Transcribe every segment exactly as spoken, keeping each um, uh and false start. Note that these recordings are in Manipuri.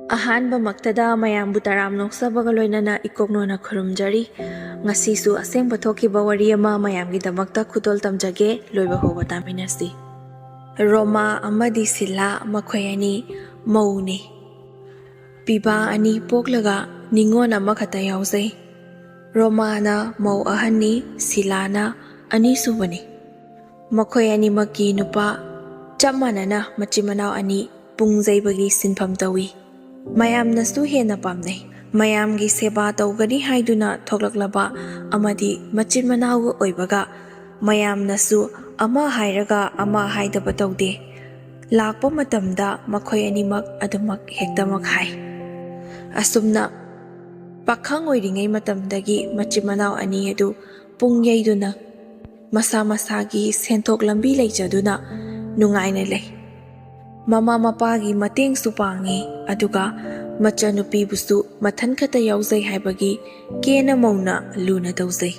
ꯑꯍꯥꯟꯕꯃꯛꯇꯗ ꯃꯌꯥꯝꯕꯨ ꯇꯔꯥꯝꯅ ꯑꯣꯛꯆꯕꯒ ꯂꯣꯏꯅꯅ ꯏꯀꯣꯛꯅꯣꯅ ꯈꯨꯔꯨꯝꯖꯔꯤ꯫ ꯉꯁꯤꯁꯨ ꯑꯁꯦꯡꯕ ꯊꯣꯛꯈꯤꯕ ꯋꯥꯔꯤ ꯑꯃ ꯃꯌꯥꯝꯒꯤꯗꯃꯛꯇ ꯈꯨꯗꯣꯜ ꯇꯝꯖꯒꯦ꯫ ꯂꯣꯏꯕ ꯐꯥꯎꯕ ꯇꯥꯃꯤꯟꯅꯁꯤ꯫ ꯔꯣꯃꯥ ꯑꯃꯗꯤ ꯁꯤꯂꯥ, ꯃꯈꯣꯏ ꯑꯅꯤ ꯃꯧꯅꯤ꯫ ꯄꯤꯕꯥ ꯑꯅꯤ ꯄꯣꯛꯂꯒ ꯅꯤꯉꯣꯜ ꯑꯃꯈꯛꯇ ꯌꯥꯎꯖꯩ꯫ ꯔꯣꯃꯥꯅ ꯃꯧ ꯑꯍꯟꯅꯤ, ꯁꯤꯂꯥꯅ ꯑꯅꯤꯁꯨꯕꯅꯤ꯫ ꯃꯈꯣꯏ ꯑꯅꯤꯃꯛꯀꯤ ꯅꯨꯄꯥ ꯆꯞ ꯃꯥꯟꯅꯅ ꯃꯆꯤꯟ ꯃꯅꯥꯎ ꯑꯅꯤ ꯄꯨꯡꯖꯩꯕꯒꯤ ꯁꯤꯟꯐꯝ ꯇꯧꯏ꯫ ꯃꯌꯥꯝꯅꯁꯨ ꯍꯦꯟꯅ ꯄꯥꯝꯅꯩ꯫ ꯃꯌꯥꯝꯒꯤ ꯁꯦꯕꯥ ꯇꯧꯒꯅꯤ ꯍꯥꯏꯗꯨꯅ ꯊꯣꯛꯂꯛꯂꯕ ꯑꯃꯗꯤ ꯃꯆꯤꯟ ꯃꯅꯥꯎꯒ ꯑꯣꯏꯕꯒ ꯃꯌꯥꯝꯅꯁꯨ ꯑꯃ ꯍꯥꯏꯔꯒ ꯑꯃ ꯍꯥꯏꯗꯕ ꯇꯧꯗꯦ꯫ ꯂꯥꯛꯄ ꯃꯇꯝꯗ ꯃꯈꯣꯏ ꯑꯅꯤꯃꯛ ꯑꯗꯨꯃꯛ ꯍꯦꯛꯇꯃꯛ ꯍꯥꯏ꯫ ꯑꯁꯨꯝꯅ ꯄꯥꯈꯪ ꯑꯣꯏꯔꯤꯉꯩ ꯃꯇꯝꯗꯒꯤ ꯃꯆꯤꯟ ꯃꯅꯥꯎ ꯑꯅꯤ ꯑꯗꯨ ꯄꯨꯡ ꯌꯩꯗꯨꯅ ꯃꯁꯥ ꯃꯁꯥꯒꯤ ꯁꯦꯟꯊꯣꯛ ꯂꯝꯕꯤ ꯂꯩꯖꯗꯨꯅ ꯅꯨꯡꯉꯥꯏꯅ ꯂꯩ꯫ ꯃꯃꯥ ꯃꯄꯥꯒꯤ ꯃꯇꯦꯡꯁꯨ ꯄꯥꯡꯉꯤ, ꯑꯗꯨꯒ ꯃꯆꯥꯅꯨꯄꯤꯕꯨꯁꯨ ꯃꯊꯟ ꯈꯛꯇ ꯌꯥꯎꯖꯩ ꯍꯥꯏꯕꯒꯤ ꯀꯦꯅ ꯃꯧꯅ ꯂꯨꯅ ꯇꯧꯖꯩ꯫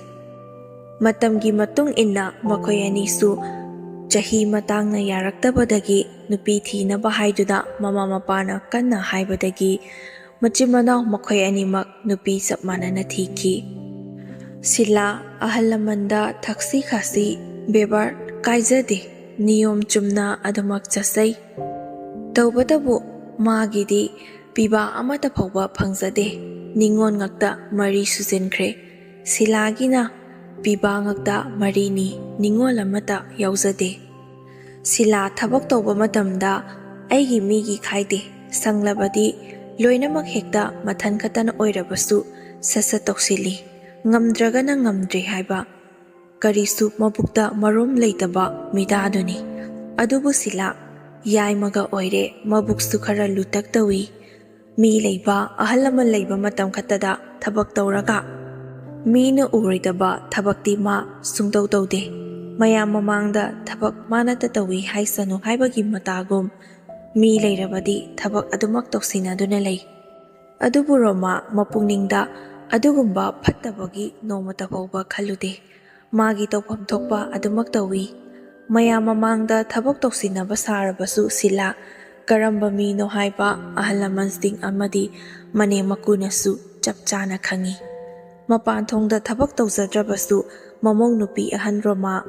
ꯃꯇꯝꯒꯤ ꯃꯇꯨꯡ ꯏꯟꯅ ꯃꯈꯣꯏ ꯑꯅꯤꯁꯨ ꯆꯍꯤ ꯃꯇꯥꯡꯅ ꯌꯥꯔꯛꯇꯕꯗꯒꯤ ꯅꯨꯄꯤ ꯊꯤꯅꯕ ꯍꯥꯏꯗꯨꯅ ꯃꯃꯥ ꯃꯄꯥꯅ ꯀꯟꯅ ꯍꯥꯏꯕꯗꯒꯤ ꯃꯆꯤꯟ ꯃꯅꯥꯎ ꯃꯈꯣꯏ ꯑꯅꯤꯃꯛ ꯅꯨꯄꯤ ꯆꯞ ꯃꯥꯟꯅꯅ ꯊꯤꯈꯤ꯫ ꯁꯤꯂꯥ ꯑꯍꯜ ꯂꯃꯟꯗ ꯊꯛꯁꯤ ꯈꯥꯁꯤ ꯕꯦꯕꯥꯔ ꯀꯥꯏꯖꯗꯦ, ꯅꯤꯌꯣꯝ ꯆꯨꯝꯅ ꯑꯗꯨꯃꯛ ꯆꯠꯆꯩ꯫ ꯇꯧꯕꯇꯕꯨ ꯃꯥꯒꯤꯗꯤ ꯄꯤꯕꯥ ꯑꯃꯠꯇ ꯐꯥꯎꯕ ꯐꯪꯖꯗꯦ꯫ ꯅꯤꯉꯣꯜ ꯉꯥꯛꯇ ꯃꯔꯤ ꯁꯨꯖꯤꯟꯈ꯭ꯔꯦ꯫ ꯁꯤꯂꯥꯒꯤꯅ ꯄꯤꯕꯥ ꯉꯥꯛꯇ ꯃꯔꯤꯅꯤ, ꯅꯤꯉꯣꯜ ꯑꯃꯠꯇ ꯌꯥꯎꯖꯗꯦ꯫ ꯁꯤꯂꯥ ꯊꯕꯛ ꯇꯧꯕ ꯃꯇꯝꯗ ꯑꯩꯒꯤ ꯃꯤꯒꯤ ꯈꯥꯏꯗꯦ, ꯁꯪꯂꯕꯗꯤ ꯂꯣꯏꯅꯃꯛ ꯍꯦꯛꯇ ꯃꯊꯟ ꯈꯛꯇꯅ ꯑꯣꯏꯔꯕꯁꯨ ꯁꯠ ꯁꯠ ꯇꯧꯁꯤꯜꯂꯤ꯫ ꯉꯝꯗ꯭ꯔꯒꯅ ꯉꯝꯗ꯭ꯔꯦ ꯍꯥꯏꯕ, ꯀꯔꯤꯁꯨ ꯃꯕꯨꯛꯇ ꯃꯔꯣꯝ ꯂꯩꯇꯕ ꯃꯤꯗꯥꯗꯨꯅꯤ꯫ ꯑꯗꯨꯕꯨ ꯁꯤꯂꯥ ꯌꯥꯏꯃꯒ ꯑꯣꯏꯔꯦ, ꯃꯕꯨꯛꯁꯨ ꯈꯔ ꯂꯨꯇꯛ ꯇꯧꯏ꯫ ꯃꯤ ꯂꯩꯕ, ꯑꯍꯜ ꯂꯃꯟ ꯂꯩꯕ ꯃꯇꯝ ꯈꯛꯇꯗ ꯊꯕꯛ ꯇꯧꯔꯒ ꯃꯤꯅ ꯎꯔꯣꯏꯗꯕ ꯊꯕꯛꯇꯤ ꯃꯥ ꯁꯨꯡꯇꯧ ꯇꯧꯗꯦ꯫ ꯃꯌꯥꯝ ꯃꯃꯥꯡꯗ ꯊꯕꯛ ꯃꯥꯅꯇ ꯇꯧꯏ ꯍꯥꯏꯁꯅꯨ ꯍꯥꯏꯕꯒꯤ ꯃꯇꯥꯒꯨꯝ ꯃꯤ ꯂꯩꯔꯕꯗꯤ ꯊꯕꯛ ꯑꯗꯨꯃꯛ ꯇꯧꯁꯤꯟꯅꯗꯨꯅ ꯂꯩ꯫ ꯑꯗꯨꯕꯨ ꯔꯣꯃꯥ ꯃꯄꯨꯛꯅꯤꯡꯗ ꯑꯗꯨꯒꯨꯝꯕ ꯐꯠꯇꯕꯒꯤ ꯅꯣꯡꯃꯇ ꯐꯥꯎꯕ ꯈꯜꯂꯨꯗꯦ꯫ ꯃꯥꯒꯤ ꯇꯧꯐꯝ ꯊꯣꯛꯄ ꯑꯗꯨꯃꯛ ꯇꯧꯏ꯫ ꯃꯌꯥꯝ ꯃꯃꯥꯡꯗ ꯊꯕꯛ ꯇꯧꯁꯤꯟꯅꯕ ꯁꯥꯔꯕꯁꯨ ꯁꯤꯂꯥ ꯀꯔꯝꯕ ꯃꯤꯅꯣ ꯍꯥꯏꯕ ꯑꯍꯜ ꯂꯃꯟꯁꯤꯡ ꯑꯃꯗꯤ ꯃꯅꯦꯝ ꯃꯀꯨꯅꯁꯨ ꯆꯞ ꯆꯥꯅ ꯈꯪꯏ꯫ ꯃꯄꯥꯟ ꯊꯣꯡꯗ ꯊꯕꯛ ꯇꯧꯖꯗ꯭ꯔꯕꯁꯨ, ꯃꯃꯧ ꯅꯨꯄꯤ ꯑꯍꯟ ꯔꯣꯃꯥ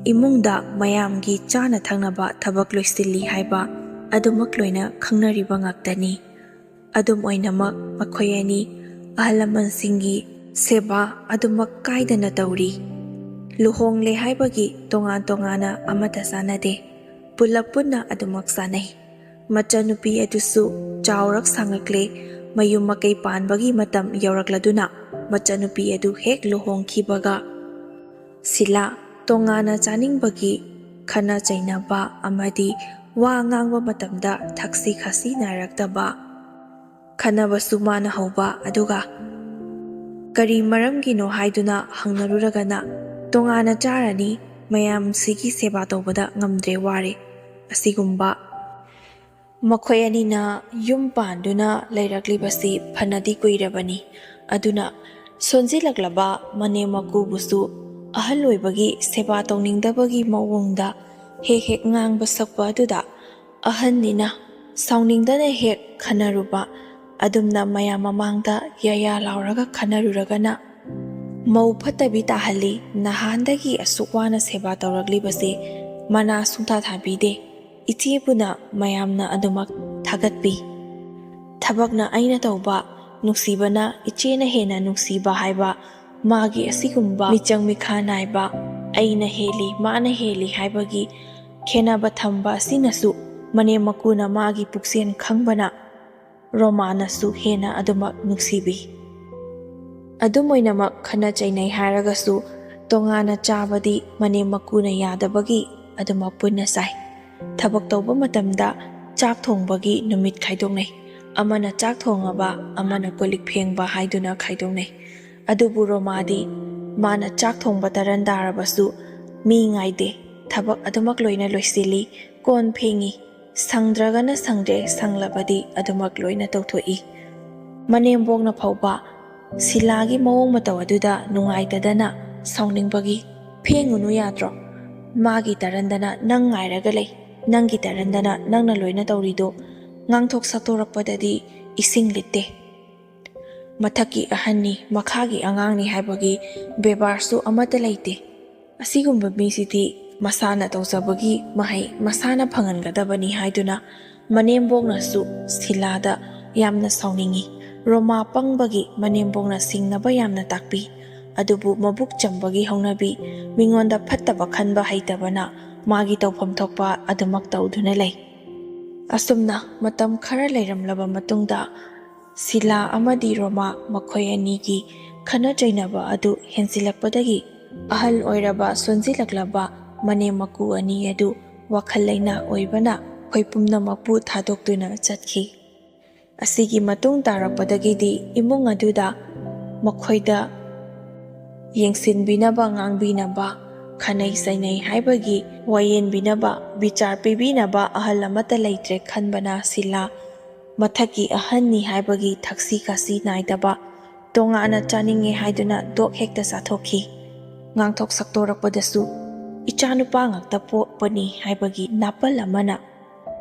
ꯏꯃꯨꯡꯗ ꯃꯌꯥꯝꯒꯤ ꯆꯥꯅ ꯊꯛꯅꯕ ꯊꯕꯛ ꯂꯣꯏꯁꯤꯜꯂꯤ ꯍꯥꯏꯕ ꯑꯗꯨꯃꯛ ꯂꯣꯏꯅ ꯈꯪꯅꯔꯤꯕ ꯉꯥꯛꯇꯅꯤ꯫ ꯑꯗꯨꯝ ꯑꯣꯏꯅꯃꯛ, ꯃꯈꯣꯏ ꯑꯅꯤ ꯑꯍꯜ ꯂꯃꯟꯁꯤꯡꯒꯤ ꯁꯦꯕꯥ ꯑꯗꯨꯃꯛ ꯀꯥꯏꯗꯅ ꯇꯧꯔꯤ꯫ ꯂꯨꯍꯣꯡꯂꯦ ꯍꯥꯏꯕꯒꯤ ꯇꯣꯉꯥꯟ ꯇꯣꯉꯥꯟꯅ ꯑꯃꯠꯇ ꯆꯥꯅꯗꯦ, ꯄꯨꯂꯞ ꯄꯨꯟꯅ ꯑꯗꯨꯃꯛ ꯆꯥꯅꯩ꯫ ꯃꯆꯟꯅꯨꯄꯤ ꯑꯗꯨꯁꯨ ꯆꯥꯎꯔꯛ ꯁꯥꯡꯉꯛꯂꯦ, ꯃꯌꯨꯝ ꯃꯀꯩ ꯄꯥꯟꯕꯒꯤ ꯃꯇꯝ ꯌꯧꯔꯛꯂꯗꯨꯅ, ꯃꯆꯟꯅꯨꯄꯤ ꯑꯗꯨ ꯍꯦꯛ ꯂꯨꯍꯣꯡꯈꯤꯕꯒ, ꯁꯤꯂꯥ ꯇꯣꯉꯥꯟꯅ ꯆꯥꯅꯤꯡꯕꯒꯤ ꯈꯠꯅ ꯆꯩꯅꯕ ꯑꯃꯗꯤ ꯋꯥ ꯉꯥꯡꯕ ꯃꯇꯝꯗ ꯊꯛꯁꯤ ꯈꯥꯁꯤ ꯅꯥꯏꯔꯛꯇꯕ, ꯈꯠꯅꯕꯁꯨ ꯃꯥꯅ ꯍꯧꯕ, ꯑꯗꯨꯒ ꯀꯔꯤ ꯃꯔꯝꯒꯤꯅꯣ ꯍꯥꯏꯗꯨꯅ ꯍꯪꯅꯔꯨꯔꯒꯅ, "ꯇꯣꯉꯥꯟꯅ ꯆꯥꯔꯅꯤ, ꯃꯌꯥꯝꯁꯤꯒꯤ ꯁꯦꯕꯥ ꯇꯧꯕꯗ ꯉꯝꯗ꯭ꯔꯦ, ꯋꯥꯔꯦ", ꯑꯁꯤꯒꯨꯝꯕ꯫ ꯃꯈꯣꯏ ꯑꯅꯤꯅ ꯌꯨꯝ ꯄꯥꯟꯗꯨꯅ ꯂꯩꯔꯛꯂꯤꯕꯁꯤ ꯐꯅꯗꯤ ꯀꯨꯏꯔꯕꯅꯤ꯫ ꯑꯗꯨꯅ ꯁꯣꯟꯖꯤꯜꯂꯛꯂꯕ ꯃꯅꯦꯝ ꯃꯀꯨꯕꯨꯁꯨ ꯑꯍꯜ ꯑꯣꯏꯕꯒꯤ ꯁꯦꯕꯥ ꯇꯧꯅꯤꯡꯗꯕꯒꯤ ꯃꯑꯣꯡꯗ ꯍꯦꯛ ꯍꯦꯛ ꯉꯥꯡꯕ ꯁꯛꯄ ꯑꯗꯨꯗ, ꯑꯍꯟꯅꯤꯅ ꯁꯥꯎꯅꯤꯡꯗꯅ ꯍꯦꯛ ꯈꯟꯅꯔꯨꯕ, ꯑꯗꯨꯝꯅ ꯃꯌꯥꯝ ꯃꯃꯥꯡꯗ ꯌꯥꯌꯥ ꯂꯥꯎꯔꯒ ꯈꯟꯅꯔꯨꯔꯒꯅ, "ꯃꯧ ꯐꯠꯇꯕꯤ ꯇꯥꯍꯜꯂꯤ, ꯅꯍꯥꯟꯗꯒꯤ ꯑꯁꯨꯛ ꯋꯥꯅ ꯁꯦꯕꯥ ꯇꯧꯔꯛꯂꯤꯕꯁꯦ ꯃꯅꯥ ꯁꯨꯡꯊꯥ ꯊꯥꯕꯤꯗꯦ, ꯏꯆꯦꯕꯨꯅ ꯃꯌꯥꯝꯅ ꯑꯗꯨꯃꯛ ꯊꯥꯒꯠꯄꯤ꯫ ꯊꯕꯛꯅ ꯑꯩꯅ ꯇꯧꯕ, ꯅꯨꯡꯁꯤꯕꯅ ꯏꯆꯦꯅ ꯍꯦꯟꯅ ꯅꯨꯡꯁꯤꯕ" ꯍꯥꯏꯕ ꯃꯥꯒꯤ ꯑꯁꯤꯒꯨꯝꯕ ꯃꯤꯆꯪ ꯃꯤꯈꯥ ꯅꯥꯏꯕ, "ꯑꯩꯅ ꯍꯦꯜꯂꯤ, ꯃꯥꯅ ꯍꯦꯜꯂꯤ" ꯍꯥꯏꯕꯒꯤ ꯈꯦꯅꯕ ꯊꯝꯕ ꯑꯁꯤꯅꯁꯨ ꯃꯅꯦꯝ ꯃꯀꯨꯅ ꯃꯥꯒꯤ ꯄꯨꯛꯆꯦꯜ ꯈꯪꯕꯅ ꯔꯣꯃꯥꯅꯁꯨ ꯍꯦꯟꯅ ꯑꯗꯨꯃꯛ ꯅꯨꯡꯁꯤꯕꯤ꯫ ꯑꯗꯨꯝ ꯑꯣꯏꯅꯃꯛ, ꯈꯠꯅ ꯆꯩꯅꯩ ꯍꯥꯏꯔꯒꯁꯨ ꯇꯣꯉꯥꯟꯅ ꯆꯥꯕꯗꯤ ꯃꯅꯦꯝ ꯃꯀꯨꯅ ꯌꯥꯗꯕꯒꯤ ꯑꯗꯨꯃꯛ ꯄꯨꯟꯅ ꯆꯥꯏ꯫ ꯊꯕꯛ ꯇꯧꯕ ꯃꯇꯝꯗ ꯆꯥꯛ ꯊꯣꯡꯕꯒꯤ ꯅꯨꯃꯤꯠ ꯈꯥꯏꯗꯣꯛꯅꯩ꯫ ꯑꯃꯅ ꯆꯥꯛ ꯊꯣꯡꯉꯕ, ꯑꯃꯅ ꯀꯣꯜ ꯂꯤꯛ ꯐꯦꯡꯕ ꯍꯥꯏꯗꯨꯅ ꯈꯥꯏꯗꯣꯛꯅꯩ꯫ ꯑꯗꯨꯕꯨ ꯔꯣꯃꯥꯗꯤ ꯃꯥꯅ ꯆꯥꯛ ꯊꯣꯡꯕ ꯇꯔꯟ ꯇꯥꯔꯕꯁꯨ ꯃꯤ ꯉꯥꯏꯗꯦ, ꯊꯕꯛ ꯑꯗꯨꯃꯛ ꯂꯣꯏꯅ ꯂꯣꯏꯁꯤꯜꯂꯤ, ꯀꯣꯟ ꯐꯦꯡꯉꯤ, ꯁꯪꯗ꯭ꯔꯒꯅ ꯁꯪꯗ꯭ꯔꯦ, ꯁꯪꯂꯕꯗꯤ ꯑꯗꯨꯃꯛ ꯂꯣꯏꯅ ꯇꯧꯊꯣꯛꯏ꯫ ꯃꯅꯦꯝꯕꯣꯛꯅ ꯐꯥꯎꯕ ꯁꯤꯂꯥꯒꯤ ꯃꯑꯣꯡ ꯃꯇꯧ ꯑꯗꯨꯗ ꯅꯨꯡꯉꯥꯏꯇꯗꯅ ꯁꯥꯎꯅꯤꯡꯕꯒꯤ, "ꯐꯦꯡꯉꯨꯅꯨ ꯌꯥꯗ꯭ꯔꯣ? ꯃꯥꯒꯤ ꯇꯔꯟꯗꯅ ꯅꯪ ꯉꯥꯏꯔꯒ ꯂꯩ꯫ ꯅꯪꯒꯤ ꯇꯔꯟꯗꯅ ꯅꯪꯅ ꯂꯣꯏꯅ ꯇꯧꯔꯤꯗꯣ꯫ ꯉꯥꯡꯊꯣꯛ ꯁꯛꯇꯣꯔꯛꯄꯗꯗꯤ ꯏꯁꯤꯡ ꯂꯤꯠꯇꯦ꯫ ꯃꯊꯛꯀꯤ ꯑꯍꯟꯅꯤ, ꯃꯈꯥꯒꯤ ꯑꯉꯥꯡꯅꯤ ꯍꯥꯏꯕꯒꯤ ꯕꯦꯕꯥꯔꯁꯨ ꯑꯃꯠꯇ ꯂꯩꯇꯦ꯫ ꯑꯁꯤꯒꯨꯝꯕ ꯃꯤꯁꯤꯗꯤ ꯃꯁꯥꯅ ꯇꯧꯖꯕꯒꯤ ꯃꯍꯩ ꯃꯁꯥꯅ ꯐꯪꯍꯟꯒꯗꯕꯅꯤ ꯍꯥꯏꯗꯨꯅ ꯃꯅꯦꯝꯕꯣꯛꯅꯁꯨ ꯁꯤꯂꯥꯗ ꯌꯥꯝꯅ ꯁꯥꯎꯅꯤꯡꯏ꯫ ꯔꯣꯃꯥ ꯄꯪꯕꯒꯤ ꯃꯅꯦꯝꯕꯣꯛꯅ ꯁꯤꯡꯅꯕ ꯌꯥꯝꯅ ꯇꯥꯛꯄꯤ꯫ ꯑꯗꯨꯕꯨ ꯃꯕꯨꯛ ꯆꯝꯕꯒꯤ ꯍꯧꯅꯕꯤ, ꯃꯤꯉꯣꯟꯗ ꯐꯠꯇꯕ ꯈꯟꯕ ꯍꯩꯇꯕꯅ ꯃꯥꯒꯤ ꯇꯧꯐꯝ ꯊꯣꯛꯄ ꯑꯗꯨꯃꯛ ꯇꯧꯗꯨꯅ ꯂꯩ꯫ ꯑꯁꯨꯝꯅ ꯃꯇꯝ ꯈꯔ ꯂꯩꯔꯝꯂꯕ ꯃꯇꯨꯡꯗ ꯁꯤꯂꯥ ꯑꯃꯗꯤ ꯔꯣꯃꯥ ꯃꯈꯣꯏ ꯑꯅꯤꯒꯤ ꯈꯠꯅ ꯆꯩꯅꯕ ꯑꯗꯨ ꯍꯦꯟꯖꯤꯜꯂꯛꯄꯗꯒꯤ ꯑꯍꯜ ꯑꯣꯏꯔꯕ ꯁꯣꯟꯖꯤꯜꯂꯛꯂꯕ ꯃꯅꯦꯝ ꯃꯀꯨ ꯑꯅꯤ ꯑꯗꯨ ꯋꯥꯈꯜ ꯂꯩꯅꯥ ꯑꯣꯏꯕꯅ ꯑꯩꯈꯣꯏ ꯄꯨꯝꯅꯃꯛꯄꯨ ꯊꯥꯗꯣꯛꯇꯨꯅ ꯆꯠꯈꯤ꯫ ꯑꯁꯤꯒꯤ ꯃꯇꯨꯡ ꯇꯥꯔꯛꯄꯗꯒꯤꯗꯤ ꯏꯃꯨꯡ ꯑꯗꯨꯗ ꯃꯈꯣꯏꯗ ꯌꯦꯡꯁꯤꯟꯕꯤꯅꯕ, ꯉꯥꯡꯕꯤꯅꯕ, ꯈꯟꯅꯩ ꯆꯩꯅꯩ ꯍꯥꯏꯕꯒꯤ ꯋꯥꯌꯦꯟꯕꯤꯅꯕ, ꯕꯤꯆꯥꯔ ꯄꯤꯕꯤꯅꯕ ꯑꯍꯜ ꯑꯃꯠꯇ ꯂꯩꯇ꯭ꯔꯦ ꯈꯟꯕꯅ ꯁꯤꯂꯥ ꯃꯊꯛꯀꯤ ꯑꯍꯟꯅꯤ ꯍꯥꯏꯕꯒꯤ ꯊꯛꯁꯤ ꯈꯥꯁꯤ ꯅꯥꯏꯗꯕ, ꯇꯣꯉꯥꯟꯅ ꯆꯥꯅꯤꯡꯉꯦ ꯍꯥꯏꯗꯨꯅ ꯗꯣꯛ ꯍꯦꯛꯇ ꯆꯥꯊꯣꯛꯈꯤ꯫ ꯉꯥꯡꯊꯣꯛ ꯁꯛꯇꯣꯔꯛꯄꯗꯁꯨ ꯏꯆꯥꯅꯨꯄꯥ ꯉꯥꯛꯇ ꯄꯣꯛꯄꯅꯤ ꯍꯥꯏꯕꯒꯤ ꯅꯥꯄꯜ ꯑꯃꯅ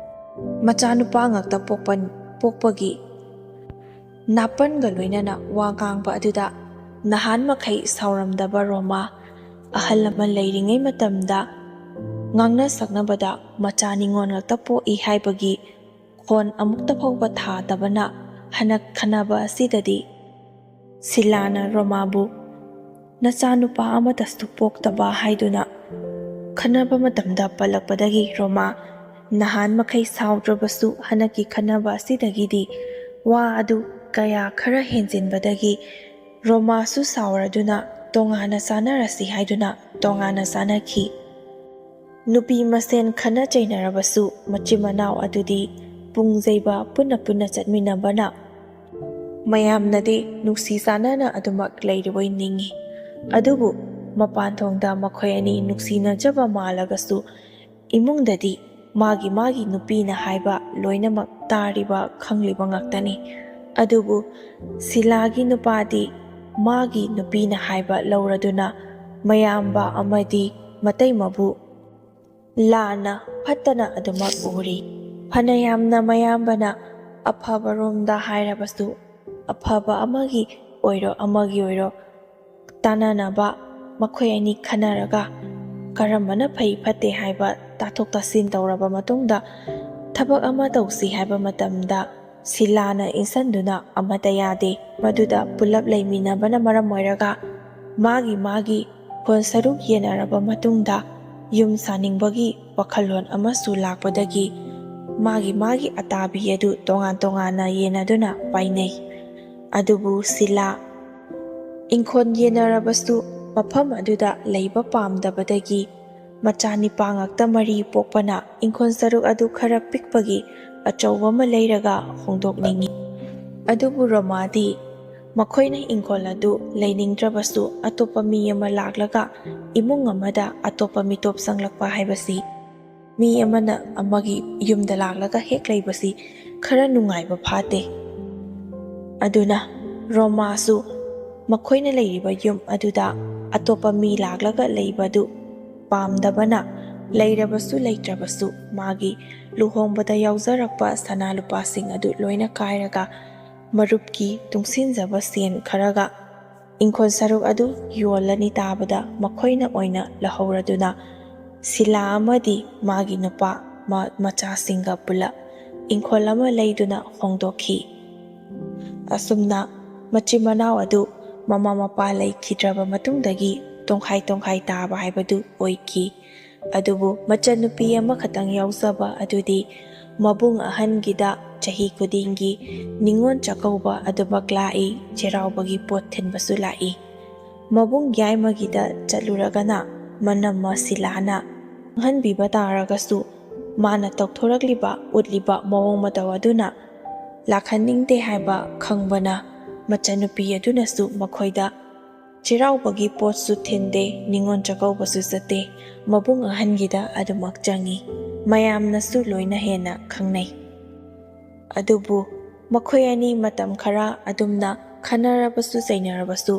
ꯃꯆꯥꯅꯨꯄꯥ ꯉꯥꯛꯇ ꯄꯣꯛꯄ-, ꯄꯣꯛꯄꯒꯤ ꯅꯥꯄꯟꯒ ꯂꯣꯏꯅꯅ ꯋꯥ ꯉꯥꯡꯕ ꯑꯗꯨꯗ ꯅꯍꯥꯟ ꯃꯈꯩ ꯁꯥꯎꯔꯝꯗꯕ ꯔꯣꯃꯥ ꯑꯍꯜ ꯑꯃ ꯂꯩꯔꯤꯉꯩ ꯃꯇꯝꯗ ꯉꯥꯡꯅ ꯁꯛꯅꯕꯗ ꯃꯆꯥ ꯅꯤꯉꯣꯜ ꯉꯥꯛꯇ ꯄꯣꯛꯏ ꯍꯥꯏꯕꯒꯤ ꯈꯣꯟ ꯑꯃꯨꯛꯇ ꯐꯥꯎꯕ ꯊꯥꯗꯕꯅ ꯍꯟꯗꯛ ꯈꯟꯅꯕ ꯑꯁꯤꯗꯗꯤ ꯁꯤꯂꯥꯅ ꯔꯣꯃꯥꯕꯨ "ꯅꯆꯥꯅꯨꯄꯥ ꯑꯃꯠꯇꯁꯨ ꯄꯣꯛꯇꯕ" ꯍꯥꯏꯗꯨꯅ ꯈꯟꯅꯕ ꯃꯇꯝꯗ ꯄꯜꯂꯛꯄꯗꯒꯤ ꯔꯣꯃꯥ ꯅꯍꯥꯟ ꯃꯈꯩ ꯁꯥꯎꯗ꯭ꯔꯕꯁꯨ ꯍꯟꯗꯛꯀꯤ ꯈꯟꯅꯕ ꯑꯁꯤꯗꯒꯤꯗꯤ ꯋꯥ ꯑꯗꯨ ꯀꯌꯥ ꯈꯔ ꯍꯦꯟꯖꯤꯟꯕꯗꯒꯤ ꯔꯣꯃꯥꯁꯨ ꯁꯥꯎꯔꯗꯨꯅ ꯇꯣꯉꯥꯟꯅ ꯆꯥꯅꯔꯁꯤ ꯍꯥꯏꯗꯨꯅ ꯇꯣꯉꯥꯟꯅ ꯆꯥꯅꯈꯤ꯫ ꯅꯨꯄꯤ ꯃꯁꯦꯟ ꯈꯠꯅ ꯆꯩꯅꯔꯕꯁꯨ ꯃꯆꯤꯟ ꯃꯅꯥꯎ ꯑꯗꯨꯗꯤ ꯄꯨꯡꯖꯩꯕ ꯄꯨꯟꯅ ꯄꯨꯟꯅ ꯆꯠꯃꯤꯟꯅꯕꯅ ꯃꯌꯥꯝꯅꯗꯤ ꯅꯨꯡꯁꯤ ꯆꯥꯟꯅꯅ ꯑꯗꯨꯃꯛ ꯂꯩꯔꯤꯕꯣꯏ ꯅꯤꯡꯏ꯫ ꯑꯗꯨꯕꯨ ꯃꯄꯥꯟ ꯊꯣꯡꯗ ꯃꯈꯣꯏ ꯑꯅꯤ ꯅꯨꯡꯁꯤꯅꯖꯕ ꯃꯥꯜꯂꯒꯁꯨ ꯏꯃꯨꯡꯗꯗꯤ ꯃꯥꯒꯤ ꯃꯥꯒꯤ ꯅꯨꯄꯤꯅ ꯍꯥꯏꯕ ꯂꯣꯏꯅꯃꯛ ꯇꯥꯔꯤꯕ ꯈꯪꯂꯤꯕ ꯉꯥꯛꯇꯅꯤ꯫ ꯑꯗꯨꯕꯨ ꯁꯤꯂꯥꯒꯤ ꯅꯨꯄꯥꯗꯤ ꯃꯥꯒꯤ ꯅꯨꯄꯤꯅ ꯍꯥꯏꯕ ꯂꯧꯔꯗꯨꯅ ꯃꯌꯥꯝꯕ ꯑꯃꯗꯤ ꯃꯇꯩꯃꯕꯨ ꯂꯥꯟꯅ ꯐꯠꯇꯅ ꯑꯗꯨꯃꯛ ꯎꯔꯤ꯫ ꯐꯅꯌꯥꯝꯅ ꯃꯌꯥꯝꯕꯅ ꯑꯐꯕꯔꯣꯝꯗ ꯍꯥꯏꯔꯕꯁꯨ, ꯑꯐꯕ ꯑꯃꯒꯤ ꯑꯣꯏꯔꯣ ꯑꯃꯒꯤ ꯑꯣꯏꯔꯣ ꯇꯥꯟꯅꯅꯕ ꯃꯈꯣꯏ ꯑꯅꯤ ꯈꯟꯅꯔꯒ ꯀꯔꯝꯕꯅ ꯐꯩ ꯐꯠꯇꯦ ꯍꯥꯏꯕ ꯇꯥꯊꯣꯛ ꯇꯥꯁꯤꯟ ꯇꯧꯔꯕ ꯃꯇꯨꯡꯗ ꯊꯕꯛ ꯑꯃ ꯇꯧꯁꯤ ꯍꯥꯏꯕ ꯃꯇꯝꯗ ꯁꯤꯂꯥꯅ ꯏꯟꯁꯤꯟꯗꯨꯅ ꯑꯃꯠꯇ ꯌꯥꯗꯦ꯫ ꯃꯗꯨꯗ ꯄꯨꯂꯞ ꯂꯩꯃꯤꯟꯅꯕꯅ ꯃꯔꯝ ꯑꯣꯏꯔꯒ ꯃꯥꯒꯤ ꯃꯥꯒꯤ ꯈꯣꯟ ꯁꯔꯨꯛ ꯌꯦꯟꯅꯔꯕ ꯃꯇꯨꯡꯗ ꯌꯨꯝ ꯁꯥꯅꯤꯡꯕꯒꯤ ꯋꯥꯈꯜꯂꯣꯟ ꯑꯃꯁꯨ ꯂꯥꯛꯄꯗꯒꯤ ꯃꯥꯒꯤ ꯃꯥꯒꯤ ꯑꯇꯥꯕꯤ ꯑꯗꯨ ꯇꯣꯉꯥꯟ ꯇꯣꯉꯥꯟꯅ ꯌꯦꯟꯅꯗꯨꯅ ꯄꯥꯏꯅꯩ꯫ ꯑꯗꯨꯕꯨ ꯁꯤꯂꯥ ꯏꯪꯈꯣꯜ ꯌꯦꯟꯅꯔꯕꯁꯨ ꯃꯐꯝ ꯑꯗꯨꯗ ꯂꯩꯕ ꯄꯥꯝꯗꯕꯗꯒꯤ ꯃꯆꯥ ꯅꯤꯄꯥ ꯉꯥꯛꯇ ꯃꯔꯤ ꯄꯣꯛꯄꯅ ꯏꯪꯈꯣꯜ ꯁꯔꯨꯛ ꯑꯗꯨ ꯈꯔ ꯄꯤꯛꯄꯒꯤ ꯑꯆꯧꯕ ꯑꯃ ꯂꯩꯔꯒ ꯍꯣꯡꯗꯣꯛꯅꯤꯡꯏ꯫ ꯑꯗꯨꯕꯨ ꯔꯣꯃꯥꯗꯤ ꯃꯈꯣꯏꯅ ꯏꯪꯈꯣꯜ ꯑꯗꯨ ꯂꯩꯅꯤꯡꯗ꯭ꯔꯕꯁꯨ ꯑꯇꯣꯞꯄ ꯃꯤ ꯑꯃ ꯂꯥꯛꯂꯒ ꯏꯃꯨꯡ ꯑꯃꯗ ꯑꯇꯣꯞꯄ ꯃꯤꯇꯣꯞ ꯆꯪꯂꯛꯄ ꯍꯥꯏꯕꯁꯤ ꯃꯤ ꯑꯃꯅ ꯑꯃꯒꯤ ꯌꯨꯝꯗ ꯂꯥꯛꯂꯒ ꯍꯦꯛ ꯂꯩꯕꯁꯤ ꯈꯔ ꯅꯨꯡꯉꯥꯏꯕ ꯐꯥꯠꯇꯦ꯫ ꯑꯗꯨꯅ ꯔꯣꯃꯥꯁꯨ ꯃꯈꯣꯏꯅ ꯂꯩꯔꯤꯕ ꯌꯨꯝ ꯑꯗꯨꯗ ꯑꯇꯣꯞꯄ ꯃꯤ ꯂꯥꯛꯂꯒ ꯂꯩꯕꯗꯨ ꯄꯥꯝꯗꯕꯅ ꯂꯩꯔꯕꯁꯨ ꯂꯩꯇ꯭ꯔꯕꯁꯨ ꯃꯥꯒꯤ ꯂꯨꯍꯣꯡꯕꯗ ꯌꯥꯎꯖꯔꯛꯄ ꯁꯅꯥ ꯂꯨꯄꯥꯁꯤꯡ ꯑꯗꯨ ꯂꯣꯏꯅ ꯀꯥꯏꯔꯒ ꯃꯔꯨꯞꯀꯤ ꯇꯨꯡꯁꯤꯟꯖꯕ ꯁꯦꯟ ꯈꯔꯒ ꯏꯪꯈꯣꯜ ꯁꯔꯨꯛ ꯑꯗꯨ ꯌꯣꯜꯂꯅꯤ ꯇꯥꯕꯗ ꯃꯈꯣꯏꯅ ꯑꯣꯏꯅ ꯂꯧꯍꯧꯔꯗꯨꯅ ꯁꯤꯂꯥ ꯑꯃꯗꯤ ꯃꯥꯒꯤ ꯅꯨꯄꯥ ꯃ-, ꯃꯆꯥꯁꯤꯡꯒ ꯄꯨꯂꯞ ꯏꯪꯈꯣꯜ ꯑꯃ ꯂꯩꯗꯨꯅ ꯍꯣꯡꯗꯣꯛꯈꯤ꯫ ꯑꯁꯨꯝꯅ ꯃꯆꯤꯟ ꯃꯅꯥꯎ ꯑꯗꯨ ꯃꯃꯥ ꯃꯄꯥ ꯂꯩꯈꯤꯗ꯭ꯔꯕ ꯃꯇꯨꯡꯗꯒꯤ ꯇꯣꯡꯈꯥꯏ ꯇꯣꯡꯈꯥꯏ ꯇꯥꯕ ꯍꯥꯏꯕꯗꯨ ꯑꯣꯏꯈꯤ꯫ ꯑꯗꯨꯕꯨ ꯃꯆꯟꯅꯨꯄꯤ ꯑꯃꯈꯛꯇꯪ ꯌꯥꯎꯖꯕ ꯑꯗꯨꯗꯤ ꯃꯕꯨꯡ ꯑꯍꯟꯒꯤꯗ ꯆꯍꯤ ꯈꯨꯗꯤꯡꯒꯤ ꯅꯤꯉꯣꯜ ꯆꯥꯛꯀꯧꯕ ꯑꯗꯨꯃꯛ ꯂꯥꯛꯏ, ꯆꯩꯔꯥꯎꯕꯒꯤ ꯄꯣꯠ ꯊꯤꯟꯕꯁꯨ ꯂꯥꯛꯏ꯫ ꯃꯕꯨꯡ ꯌꯥꯏꯃꯒꯤꯗ ꯆꯠꯂꯨꯔꯒꯅ ꯃꯅꯝꯃ ꯁꯤꯂꯥꯅ ꯈꯪꯍꯟꯕꯤꯕ ꯇꯥꯔꯒꯁꯨ ꯃꯥꯅ ꯇꯧꯊꯣꯔꯛꯂꯤꯕ, ꯎꯠꯂꯤꯕ ꯃꯑꯣꯡ ꯃꯇꯧ ꯑꯗꯨꯅ ꯂꯥꯛꯍꯟꯅꯤꯡꯗꯦ ꯍꯥꯏꯕ ꯈꯪꯕꯅ ꯃꯆꯟꯅꯨꯄꯤ ꯑꯗꯨꯅꯁꯨ ꯃꯈꯣꯏꯗ ꯆꯩꯔꯥꯎꯕꯒꯤ ꯄꯣꯠꯁꯨ ꯊꯤꯟꯗꯦ, ꯅꯤꯉꯣꯜ ꯆꯥꯛꯀꯧꯕꯁꯨ ꯆꯠꯇꯦ, ꯃꯕꯨꯡ ꯑꯍꯟꯒꯤꯗ ꯑꯗꯨꯃꯛ ꯆꯪꯏ꯫ ꯃꯌꯥꯝꯅꯁꯨ ꯂꯣꯏꯅ ꯍꯦꯟꯅ ꯈꯪꯅꯩ꯫ ꯑꯗꯨꯕꯨ ꯃꯈꯣꯏ ꯑꯅꯤ ꯃꯇꯝ ꯈꯔ ꯑꯗꯨꯝꯅ ꯈꯟꯅꯔꯕꯁꯨ ꯆꯩꯅꯔꯕꯁꯨ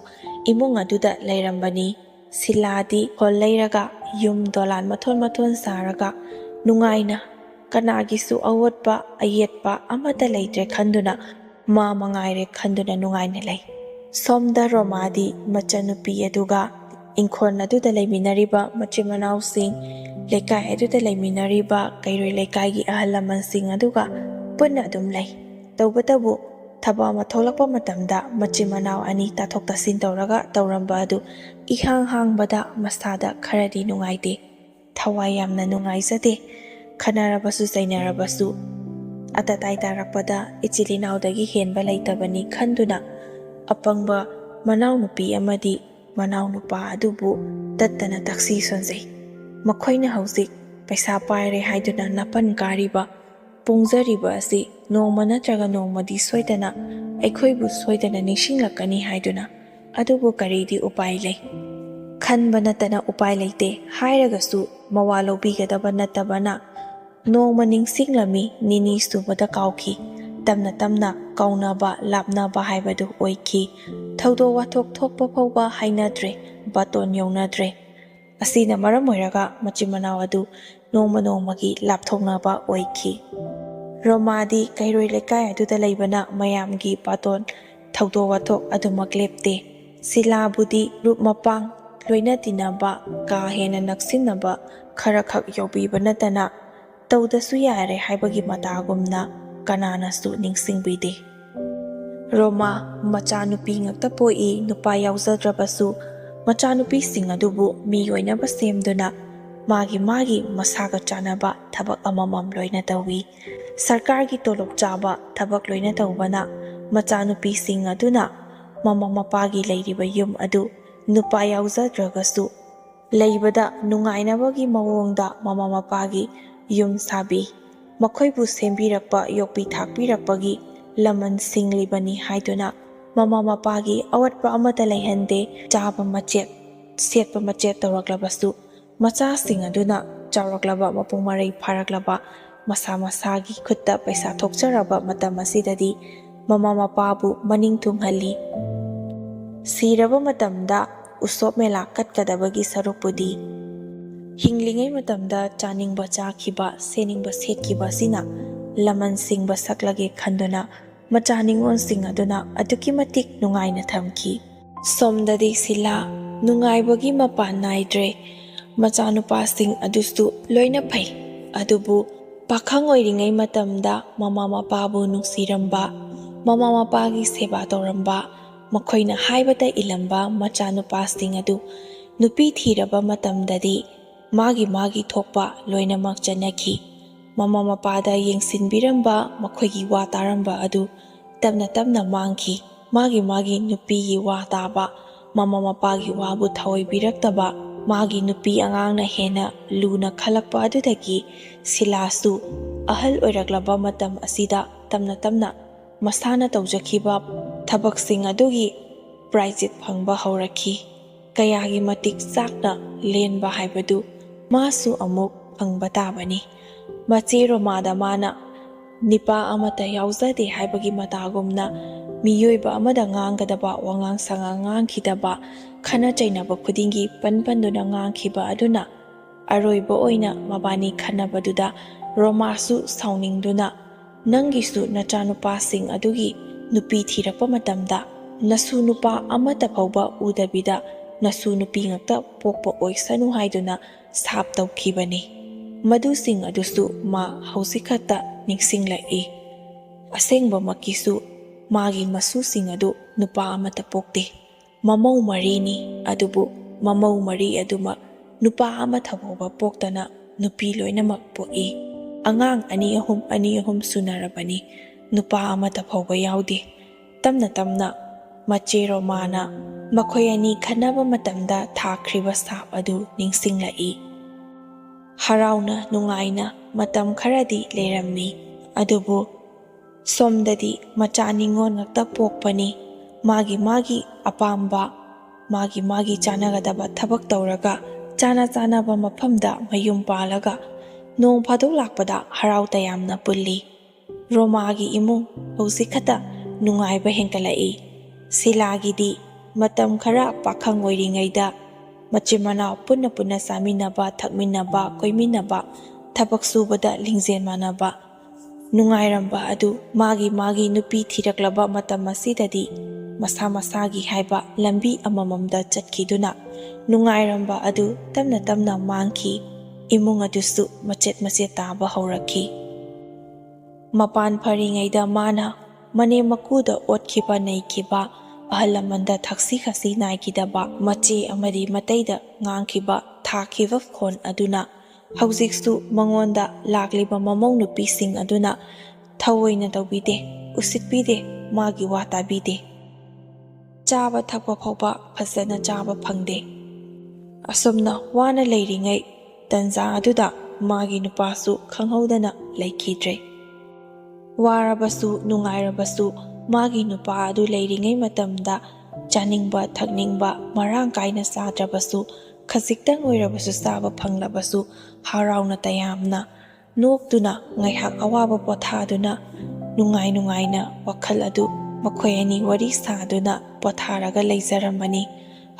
ꯏꯃꯨꯡ ꯑꯗꯨꯗ ꯂꯩꯔꯝꯕꯅꯤ꯫ ꯁꯤꯂꯥꯗꯤ ꯍꯣꯜ ꯂꯩꯔꯒ ꯌꯨꯝ ꯗꯣꯂꯥꯟ ꯃꯊꯣꯟ ꯃꯊꯣꯟ ꯁꯥꯔꯒ ꯅꯨꯡꯉꯥꯏꯅ, ꯀꯅꯥꯒꯤꯁꯨ ꯑꯋꯣꯠꯄ ꯑꯌꯦꯠꯄ ꯑꯃꯠꯇ ꯂꯩꯇ꯭ꯔꯦ ꯈꯟꯗꯨꯅ, ꯃꯥ ꯃꯉꯥꯏꯔꯦ ꯈꯟꯗꯨꯅ ꯅꯨꯡꯉꯥꯏꯅ ꯂꯩ꯫ ꯁꯣꯝꯗ ꯔꯣꯃꯥꯗꯤ ꯃꯆꯟꯅꯨꯄꯤ ꯑꯗꯨꯒ ꯏꯪꯈꯣꯜ ꯑꯗꯨꯗ ꯂꯩꯃꯤꯟꯅꯔꯤꯕ ꯃꯆꯤꯟ ꯃꯅꯥꯎꯁꯤꯡ, ꯂꯩꯀꯥꯏ ꯑꯗꯨꯗ ꯂꯩꯃꯤꯟꯅꯔꯤꯕ ꯀꯩꯔꯣꯏ ꯂꯩꯀꯥꯏꯒꯤ ꯑꯍꯜ ꯂꯃꯟꯁꯤꯡ ꯑꯗꯨꯒ ꯄꯨꯟꯅ ꯑꯗꯨꯝ ꯂꯩ꯫ ꯇꯧꯕꯇꯕꯨ ꯊꯕꯛ ꯑꯃ ꯊꯣꯛꯂꯛꯄ ꯃꯇꯝꯗ ꯃꯆꯤꯟ ꯃꯅꯥꯎ ꯑꯅꯤ ꯇꯥꯊꯣꯛ ꯇꯥꯁꯤꯟ ꯇꯧꯔꯒ ꯇꯧꯔꯝꯕ ꯑꯗꯨ ꯏꯍꯥꯡ ꯍꯥꯡꯕꯗ ꯃꯁꯥꯗ ꯈꯔꯗꯤ ꯅꯨꯡꯉꯥꯏꯇꯦ꯫ ꯊꯋꯥꯏ ꯌꯥꯝꯅ ꯅꯨꯡꯉꯥꯏꯖꯗꯦ꯫ ꯈꯠꯅꯔꯕꯁꯨ ꯆꯩꯅꯔꯕꯁꯨ ꯑꯇꯇꯥꯏ ꯇꯥꯔꯛꯄꯗ ꯏꯆꯤꯜ ꯏꯅꯥꯎꯗꯒꯤ ꯍꯦꯟꯕ ꯂꯩꯇꯕꯅꯤ ꯈꯟꯗꯨꯅ ꯑꯄꯪꯕ ꯃꯅꯥꯎꯅꯨꯄꯤ ꯑꯃꯗꯤ ꯃꯅꯥꯎꯅꯨꯄꯥ ꯑꯗꯨꯕꯨ ꯇꯠꯇꯅ ꯇꯛꯁꯤ ꯁꯣꯟꯖꯩ꯫ ꯃꯈꯣꯏꯅ ꯍꯧꯖꯤꯛ ꯄꯩꯁꯥ ꯄꯥꯏꯔꯦ ꯍꯥꯏꯗꯨꯅ ꯅꯥꯄꯟ ꯀꯥꯔꯤꯕ, ꯄꯣꯡꯖꯔꯤꯕ ꯑꯁꯤ ꯅꯣꯡꯃ ꯅꯠꯇ꯭ꯔꯒ ꯅꯣꯡꯃꯗꯤ ꯁꯣꯏꯗꯅ ꯑꯩꯈꯣꯏꯕꯨ ꯁꯣꯏꯗꯅ ꯅꯤꯡꯁꯤꯡꯂꯛꯀꯅꯤ ꯍꯥꯏꯗꯨꯅ꯫ ꯑꯗꯨꯕꯨ ꯀꯔꯤꯗꯤ ꯎꯄꯥꯏ ꯂꯩ? ꯈꯟꯕ ꯅꯠꯇꯅ ꯎꯄꯥꯏ ꯂꯩꯇꯦ ꯍꯥꯏꯔꯒꯁꯨ ꯃꯋꯥ ꯂꯧꯕꯤꯒꯗꯕ ꯅꯠꯇꯕꯅ ꯅꯣꯡꯃ ꯅꯤꯡꯁꯤꯡꯂꯝꯃꯤ, ꯅꯤꯅꯤ ꯁꯨꯕꯗ ꯀꯥꯎꯈꯤ꯫ ꯇꯞꯅ ꯇꯞꯅ ꯀꯥꯎꯅꯕ ꯂꯥꯞꯅꯕ ꯍꯥꯏꯕꯗꯨ ꯑꯣꯏꯈꯤ꯫ ꯊꯧꯗꯣꯛ ꯋꯥꯊꯣꯛ ꯊꯣꯛꯄ ꯐꯥꯎꯕ ꯍꯥꯏꯅꯗ꯭ꯔꯦ, ꯕꯥꯇꯣꯟ ꯌꯧꯅꯗ꯭ꯔꯦ꯫ ꯑꯁꯤꯅ ꯃꯔꯝ ꯑꯣꯏꯔꯒ ꯃꯆꯤꯟ ꯃꯅꯥꯎ ꯑꯗꯨ ꯅꯣꯡꯃ ꯅꯣꯡꯃꯒꯤ ꯂꯥꯞꯊꯣꯛꯅꯕ ꯑꯣꯏꯈꯤ꯫ ꯔꯣꯃꯥꯗꯤ ꯀꯩꯔꯣꯏ ꯂꯩꯀꯥꯏ ꯑꯗꯨꯗ ꯂꯩꯕꯅ ꯃꯌꯥꯝꯒꯤ ꯕꯥꯇꯣꯟ ꯊꯧꯗꯣꯛ ꯋꯥꯊꯣꯛ ꯑꯗꯨꯃꯛ ꯂꯦꯞꯇꯦ꯫ ꯁꯤꯂꯥꯕꯨꯗꯤ ꯂꯨꯞ ꯃꯄꯥꯡ ꯂꯣꯏꯅ ꯇꯤꯟꯅꯕ, ꯀꯥ ꯍꯦꯟꯅ ꯅꯛꯁꯤꯟꯅꯕ ꯈꯔꯈꯛ ꯌꯧꯕꯤꯕ ꯅꯠꯇꯅ ꯇꯧꯗꯁꯨ ꯌꯥꯔꯦ ꯍꯥꯏꯕꯒꯤ ꯃꯇꯥꯒꯨꯝꯅ ꯀꯅꯥꯅꯁꯨ ꯅꯤꯡꯁꯤꯡꯕꯤꯗꯦ꯫ ꯔꯣꯃꯥ ꯃꯆꯥꯅꯨꯄꯤ ꯉꯛꯇ ꯄꯣꯛꯏ, ꯅꯨꯄꯥ ꯌꯥꯎꯖꯗ꯭ꯔꯕꯁꯨ ꯃꯆꯥꯅꯨꯄꯤꯁꯤꯡ ꯑꯗꯨꯕꯨ ꯃꯤ ꯑꯣꯏꯅꯕ ꯁꯦꯝꯗꯨꯅ ꯃꯥꯒꯤ ꯃꯥꯒꯤ ꯃꯁꯥꯒ ꯆꯥꯟꯅꯕ ꯊꯕꯛ ꯑꯃꯃꯝ ꯂꯣꯏꯅ ꯇꯧꯏ꯫ ꯁꯔꯀꯥꯔꯒꯤ ꯇꯣꯂꯣꯞ ꯆꯥꯕ ꯊꯕꯛ ꯂꯣꯏꯅ ꯇꯧꯕꯅ ꯃꯆꯥꯅꯨꯄꯤꯁꯤꯡ ꯑꯗꯨꯅ ꯃꯃꯥ ꯃꯄꯥꯒꯤ ꯂꯩꯔꯤꯕ ꯌꯨꯝ ꯑꯗꯨ ꯅꯨꯄꯥ ꯌꯥꯎꯖꯗ꯭ꯔꯒꯁꯨ ꯂꯩꯕꯗ ꯅꯨꯡꯉꯥꯏꯅꯕꯒꯤ ꯃꯑꯣꯡꯗ ꯃꯃꯥ ꯃꯄꯥꯒꯤ ꯌꯨꯝ ꯁꯥꯕꯤ꯫ ꯃꯈꯣꯏꯕꯨ ꯁꯦꯝꯕꯤꯔꯛꯄ, ꯌꯣꯛꯄꯤ ꯊꯥꯛꯄꯤꯔꯛꯄꯒꯤ ꯂꯃꯟ ꯁꯤꯡꯂꯤꯕꯅꯤ ꯍꯥꯏꯗꯨꯅ ꯃꯃꯥ ꯃꯄꯥꯒꯤ ꯑꯋꯥꯠꯄ ꯑꯃꯠꯇ ꯂꯩꯍꯟꯗꯦ꯫ ꯆꯥꯕ ꯃꯆꯦꯠ, ꯁꯦꯠꯄ ꯃꯆꯦꯠ ꯇꯧꯔꯛꯂꯕꯁꯨ ꯃꯆꯥꯁꯤꯡ ꯑꯗꯨꯅ ꯆꯥꯎꯔꯛꯂꯕ, ꯃꯄꯨꯡ ꯃꯔꯩ ꯐꯥꯔꯛꯂꯕ, ꯃꯁꯥ ꯃꯁꯥꯒꯤ ꯈꯨꯠꯇ ꯄꯩꯁꯥ ꯊꯣꯛꯆꯔꯕ ꯃꯇꯝ ꯑꯁꯤꯗꯗꯤ ꯃꯃꯥ ꯃꯄꯥꯕꯨ ꯃꯅꯤꯡ ꯊꯨꯡꯍꯜꯂꯤ꯫ ꯁꯤꯔꯕ ꯃꯇꯝꯗ ꯎꯁꯣꯞ ꯃꯦꯂꯥ ꯀꯠꯀꯗꯕꯒꯤ ꯁꯔꯨꯛꯄꯨꯗꯤ ꯍꯤꯡꯂꯤꯉꯩ ꯃꯇꯝꯗ ꯆꯥꯅꯤꯡꯕ ꯆꯥꯈꯤꯕ, ꯁꯦꯠꯅꯤꯡꯕ ꯁꯦꯠꯈꯤꯕ ꯑꯁꯤꯅ ꯂꯃꯟ ꯁꯤꯡꯕ ꯁꯛꯂꯒꯦ ꯈꯟꯗꯨꯅ ꯃꯆꯥ ꯅꯤꯉꯣꯜꯁꯤꯡ ꯑꯗꯨꯅ ꯑꯗꯨꯛꯀꯤ ꯃꯇꯤꯛ ꯅꯨꯡꯉꯥꯏꯅ ꯊꯝꯈꯤ꯫ ꯁꯣꯝꯗꯗꯤ ꯁꯤꯂꯥ ꯅꯨꯡꯉꯥꯏꯕꯒꯤ ꯃꯄꯥꯟ ꯅꯥꯏꯗ꯭ꯔꯦ꯫ ꯃꯆꯥꯅꯨꯄꯥꯁꯤꯡ ꯑꯗꯨꯁꯨ ꯂꯣꯏꯅ ꯐꯩ, ꯑꯗꯨꯕꯨ ꯄꯥꯈꯪ ꯑꯣꯏꯔꯤꯉꯩ ꯃꯇꯝꯗ ꯃꯃꯥ ꯃꯄꯥꯕꯨ ꯅꯨꯡꯁꯤꯔꯝꯕ, ꯃꯃꯥ ꯃꯄꯥꯒꯤ ꯁꯦꯕꯥ ꯇꯧꯔꯝꯕ, ꯃꯈꯣꯏꯅ ꯍꯥꯏꯕꯗ ꯏꯜꯂꯝꯕ ꯃꯆꯥꯅꯨꯄꯥꯁꯤꯡ ꯑꯗꯨ ꯅꯨꯄꯤ ꯊꯤꯔꯕ ꯃꯇꯝꯗꯗꯤ ꯃꯥꯒꯤ ꯃꯥꯒꯤ ꯊꯣꯛꯄ ꯂꯣꯏꯅꯃꯛ ꯆꯠꯅꯈꯤ꯫ ꯃꯃꯥ ꯃꯄꯥꯗ ꯌꯦꯡꯁꯤꯟꯕꯤꯔꯝꯕ, ꯃꯈꯣꯏꯒꯤ ꯋꯥ ꯇꯥꯔꯝꯕ ꯑꯗꯨ ꯇꯞꯅ ꯇꯞꯅ ꯃꯥꯡꯈꯤ꯫ ꯃꯥꯒꯤ ꯃꯥꯒꯤ ꯅꯨꯄꯤꯒꯤ ꯋꯥ ꯇꯥꯕ, ꯃꯃꯥ ꯃꯄꯥꯒꯤ ꯋꯥꯕꯨ ꯊꯑꯣꯏꯕꯤꯔꯛꯇꯕ, ꯃꯥꯒꯤ ꯅꯨꯄꯤ ꯑꯉꯥꯡꯅ ꯍꯦꯟꯅ ꯂꯨꯅ ꯈꯜꯂꯛꯄ ꯑꯗꯨꯗꯒꯤ ꯁꯤꯂꯥꯁꯨ ꯑꯍꯜ ꯑꯣꯏꯔꯛꯂꯕ ꯃꯇꯝ ꯑꯁꯤꯗ ꯇꯞꯅ ꯇꯞꯅ ꯃꯁꯥꯅ ꯇꯧꯖꯈꯤꯕ ꯊꯕꯛꯁꯤꯡ ꯑꯗꯨꯒꯤ ꯄ꯭ꯔꯥꯏꯖꯤꯠ ꯐꯪꯕ ꯍꯧꯔꯛꯈꯤ꯫ ꯀꯌꯥꯒꯤ ꯃꯇꯤꯛ ꯆꯥꯛꯅ ꯂꯦꯟꯕ ꯍꯥꯏꯕꯗꯨ ꯃꯥꯁꯨ ꯑꯃꯨꯛ ꯐꯪꯕ ꯇꯥꯕꯅꯤ꯫ ꯃꯆꯦ ꯔꯣꯃꯥꯗ ꯃꯥꯅ ꯅꯤꯄꯥ ꯑꯃꯠꯇ ꯌꯥꯎꯖꯗꯦ ꯍꯥꯏꯕꯒꯤ ꯃꯇꯥꯒꯨꯝꯅ ꯃꯤꯑꯣꯏꯕ ꯑꯃꯗ ꯉꯥꯡꯒꯗꯕ ꯋꯥꯉꯥꯡ ꯁꯉꯥꯡ ꯉꯥꯡꯈꯤꯗꯕ, ꯈꯠꯅ ꯆꯩꯅꯕ ꯈꯨꯗꯤꯡꯒꯤ ꯄꯟ ꯄꯟꯗꯨꯅ ꯉꯥꯡꯈꯤꯕ ꯑꯗꯨꯅ ꯑꯔꯣꯏꯕ ꯑꯣꯏꯅ ꯃꯕꯥꯅꯤ ꯈꯟꯅꯕꯗꯨꯗ ꯔꯣꯃꯥꯁꯨ ꯁꯥꯎꯅꯤꯡꯗꯨꯅ, "ꯅꯪꯒꯤꯁꯨ ꯅꯆꯥꯅꯨꯄꯥꯁꯤꯡ ꯑꯗꯨꯒꯤ ꯅꯨꯄꯤ ꯊꯤꯔꯛꯄ ꯃꯇꯝꯗ ꯅꯁꯨ ꯅꯨꯄꯥ ꯑꯃꯠꯇ ꯐꯥꯎꯕ ꯎꯗꯕꯤꯗ ꯅꯁꯨ ꯅꯨꯄꯤ ꯉꯥꯛꯇ ꯄꯣꯛꯄ ꯑꯣꯏꯁꯅꯨ" ꯍꯥꯏꯗꯨꯅ ꯁꯥꯞ ꯇꯧꯈꯤꯕꯅꯤ꯫ ꯃꯗꯨꯁꯤꯡ ꯑꯗꯨꯁꯨ ꯃꯥ ꯍꯧꯖꯤꯛ ꯈꯛꯇ ꯅꯤꯡꯁꯤꯡꯂꯛꯏ꯫ ꯑꯁꯦꯡꯕꯃꯛꯀꯤꯁꯨ ꯃꯥꯒꯤ ꯃꯁꯨꯁꯤꯡ ꯑꯗꯨ ꯅꯨꯄꯥ ꯑꯃꯠꯇ ꯄꯣꯛꯇꯦ꯫ ꯃꯃꯧ ꯃꯔꯤꯅꯤ, ꯑꯗꯨꯕꯨ ꯃꯃꯧ ꯃꯔꯤ ꯑꯗꯨꯃꯛ ꯅꯨꯄꯥ ꯑꯃꯠꯇ ꯐꯥꯎꯕ ꯄꯣꯛꯇꯅ ꯅꯨꯄꯤ ꯂꯣꯏꯅꯃꯛ ꯄꯣꯛꯏ꯫ ꯑꯉꯥꯡ ꯑꯅꯤ ꯑꯍꯨꯝ, ꯑꯅꯤ ꯑꯍꯨꯝ ꯁꯨꯅꯔꯕꯅꯤ, ꯅꯨꯄꯥ ꯑꯃꯠꯇ ꯐꯥꯎꯕ ꯌꯥꯎꯗꯦ꯫ ꯇꯞꯅ ꯇꯞꯅ ꯃꯆꯦ ꯔꯣꯃꯥꯅ ꯃꯈꯣꯏ ꯑꯅꯤ ꯈꯟꯅꯕ ꯃꯇꯝꯗ ꯊꯥꯈ꯭ꯔꯤꯕ ꯁꯥꯞ ꯑꯗꯨ ꯅꯤꯡꯁꯤꯡꯂꯛꯏ꯫ ꯍꯔꯥꯎꯅ ꯅꯨꯡꯉꯥꯏꯅ ꯃꯇꯝ ꯈꯔꯗꯤ ꯂꯩꯔꯝꯃꯤ, ꯑꯗꯨꯕꯨ ꯁꯣꯝꯗꯗꯤ ꯃꯆꯥ ꯅꯤꯉꯣꯜ ꯉꯥꯛꯇ ꯄꯣꯛꯄꯅꯤ꯫ ꯃꯥꯒꯤ ꯃꯥꯒꯤ ꯑꯄꯥꯝꯕ, ꯃꯥꯒꯤ ꯃꯥꯒꯤ ꯆꯥꯅꯒꯗꯕ ꯊꯕꯛ ꯇꯧꯔꯒ ꯆꯥꯅ ꯆꯥꯅꯕ ꯃꯐꯝꯗ ꯃꯌꯨꯝ ꯄꯥꯜꯂꯒ ꯅꯣꯡ ꯐꯥꯗꯣꯛ ꯂꯥꯛꯄꯗ ꯍꯔꯥꯎ ꯇꯌꯥꯝꯅ ꯄꯨꯜꯂꯤ꯫ ꯔꯣꯃꯥꯒꯤ ꯏꯃꯨꯡ ꯍꯧꯖꯤꯛ ꯈꯛꯇ ꯅꯨꯡꯉꯥꯏꯕ ꯍꯦꯟꯒꯠꯂꯛꯏ꯫ ꯁꯤꯂꯥꯒꯤꯗꯤ ꯃꯇꯝ ꯈꯔ ꯄꯥꯈꯪ ꯑꯣꯏꯔꯤꯉꯩꯗ ꯃꯆꯤꯟ ꯃꯅꯥꯎ ꯄꯨꯟꯅ ꯄꯨꯟꯅ ꯆꯥꯃꯤꯟꯅꯕ, ꯊꯛꯃꯤꯟꯅꯕ, ꯀꯣꯏꯃꯤꯟꯅꯕ, ꯊꯕꯛ ꯁꯨꯕꯗ ꯂꯤꯡꯖꯦꯜ ꯃꯥꯟꯅꯕ, ꯅꯨꯡꯉꯥꯏꯔꯝꯕ ꯑꯗꯨ ꯃꯥꯒꯤ ꯃꯥꯒꯤ ꯅꯨꯄꯤ ꯊꯤꯔꯛꯂꯕ ꯃꯇꯝ ꯑꯁꯤꯗꯗꯤ ꯃꯁꯥ ꯃꯁꯥꯒꯤ ꯍꯥꯏꯕ ꯂꯝꯕꯤ ꯑꯃꯃꯝꯗ ꯆꯠꯈꯤꯗꯨꯅ ꯅꯨꯡꯉꯥꯏꯔꯝꯕ ꯑꯗꯨ ꯇꯞꯅ ꯇꯞꯅ ꯃꯥꯡꯈꯤ꯫ ꯏꯃꯨꯡ ꯑꯗꯨꯁꯨ ꯃꯆꯦꯠ ꯃꯆꯦꯠ ꯇꯥꯕ ꯍꯧꯔꯛꯈꯤ꯫ ꯃꯄꯥꯟ ꯐꯔꯤꯉꯩꯗ ꯃꯥꯅ ꯃꯅꯦꯝ ꯃꯀꯨꯗ ꯑꯣꯠꯈꯤꯕ ꯅꯩꯈꯤꯕ, ꯑꯍꯜ ꯂꯃꯟꯗ ꯊꯛꯁꯤ ꯈꯥꯁꯤ ꯅꯥꯏꯈꯤꯗꯕ, ꯃꯆꯦ ꯑꯃꯗꯤ ꯃꯇꯩꯗ ꯉꯥꯡꯈꯤꯕ, ꯊꯥꯈꯤꯕ ꯈꯣꯟ ꯑꯗꯨꯅ ꯍꯧꯖꯤꯛꯁꯨ ꯃꯉꯣꯟꯗ ꯂꯥꯛꯂꯤꯕ ꯃꯃꯧ ꯅꯨꯄꯤꯁꯤꯡ ꯑꯗꯨꯅ ꯊꯑꯣꯏꯅ ꯇꯧꯕꯤꯗꯦ, ꯎꯁꯤꯠꯄꯤꯗꯦ, ꯃꯥꯒꯤ ꯋꯥ ꯇꯥꯕꯤꯗꯦ꯫ ꯆꯥꯕ ꯊꯛꯄ ꯐꯥꯎꯕ ꯐꯖꯅ ꯆꯥꯕ ꯐꯪꯗꯦ꯫ ꯑꯁꯨꯝꯅ ꯋꯥꯅ ꯂꯩꯔꯤꯉꯩ ꯇꯟꯖꯥ ꯑꯗꯨꯗ ꯃꯥꯒꯤ ꯅꯨꯄꯥꯁꯨ ꯈꯪꯍꯧꯗꯅ ꯂꯩꯈꯤꯗ꯭ꯔꯦ꯫ ꯋꯥꯔꯕꯁꯨ ꯅꯨꯡꯉꯥꯏꯔꯕꯁꯨ ꯃꯥꯒꯤ ꯅꯨꯄꯥ ꯑꯗꯨ ꯂꯩꯔꯤꯉꯩ ꯃꯇꯝꯗ ꯆꯥꯅꯤꯡꯕ ꯊꯛꯅꯤꯡꯕ ꯃꯔꯥꯡ ꯀꯥꯏꯅ ꯆꯥꯗ꯭ꯔꯕꯁꯨ, ꯈꯖꯤꯛꯇꯪ ꯑꯣꯏꯔꯕꯁꯨ ꯆꯥꯕ ꯐꯪꯂꯕꯁꯨ ꯍꯔꯥꯎꯅ ꯇꯌꯥꯝꯅ ꯅꯣꯛꯇꯨꯅ ꯉꯥꯏꯍꯥꯛ ꯑꯋꯥꯕ ꯄꯣꯊꯥꯗꯨꯅ ꯅꯨꯡꯉꯥꯏ ꯅꯨꯡꯉꯥꯏꯅ ꯋꯥꯈꯜ ꯑꯗꯨ ꯃꯈꯣꯏ ꯑꯅꯤ ꯋꯥꯔꯤ ꯁꯥꯗꯨꯅ ꯄꯣꯊꯥꯔꯒ ꯂꯩꯖꯔꯝꯕꯅꯤ꯫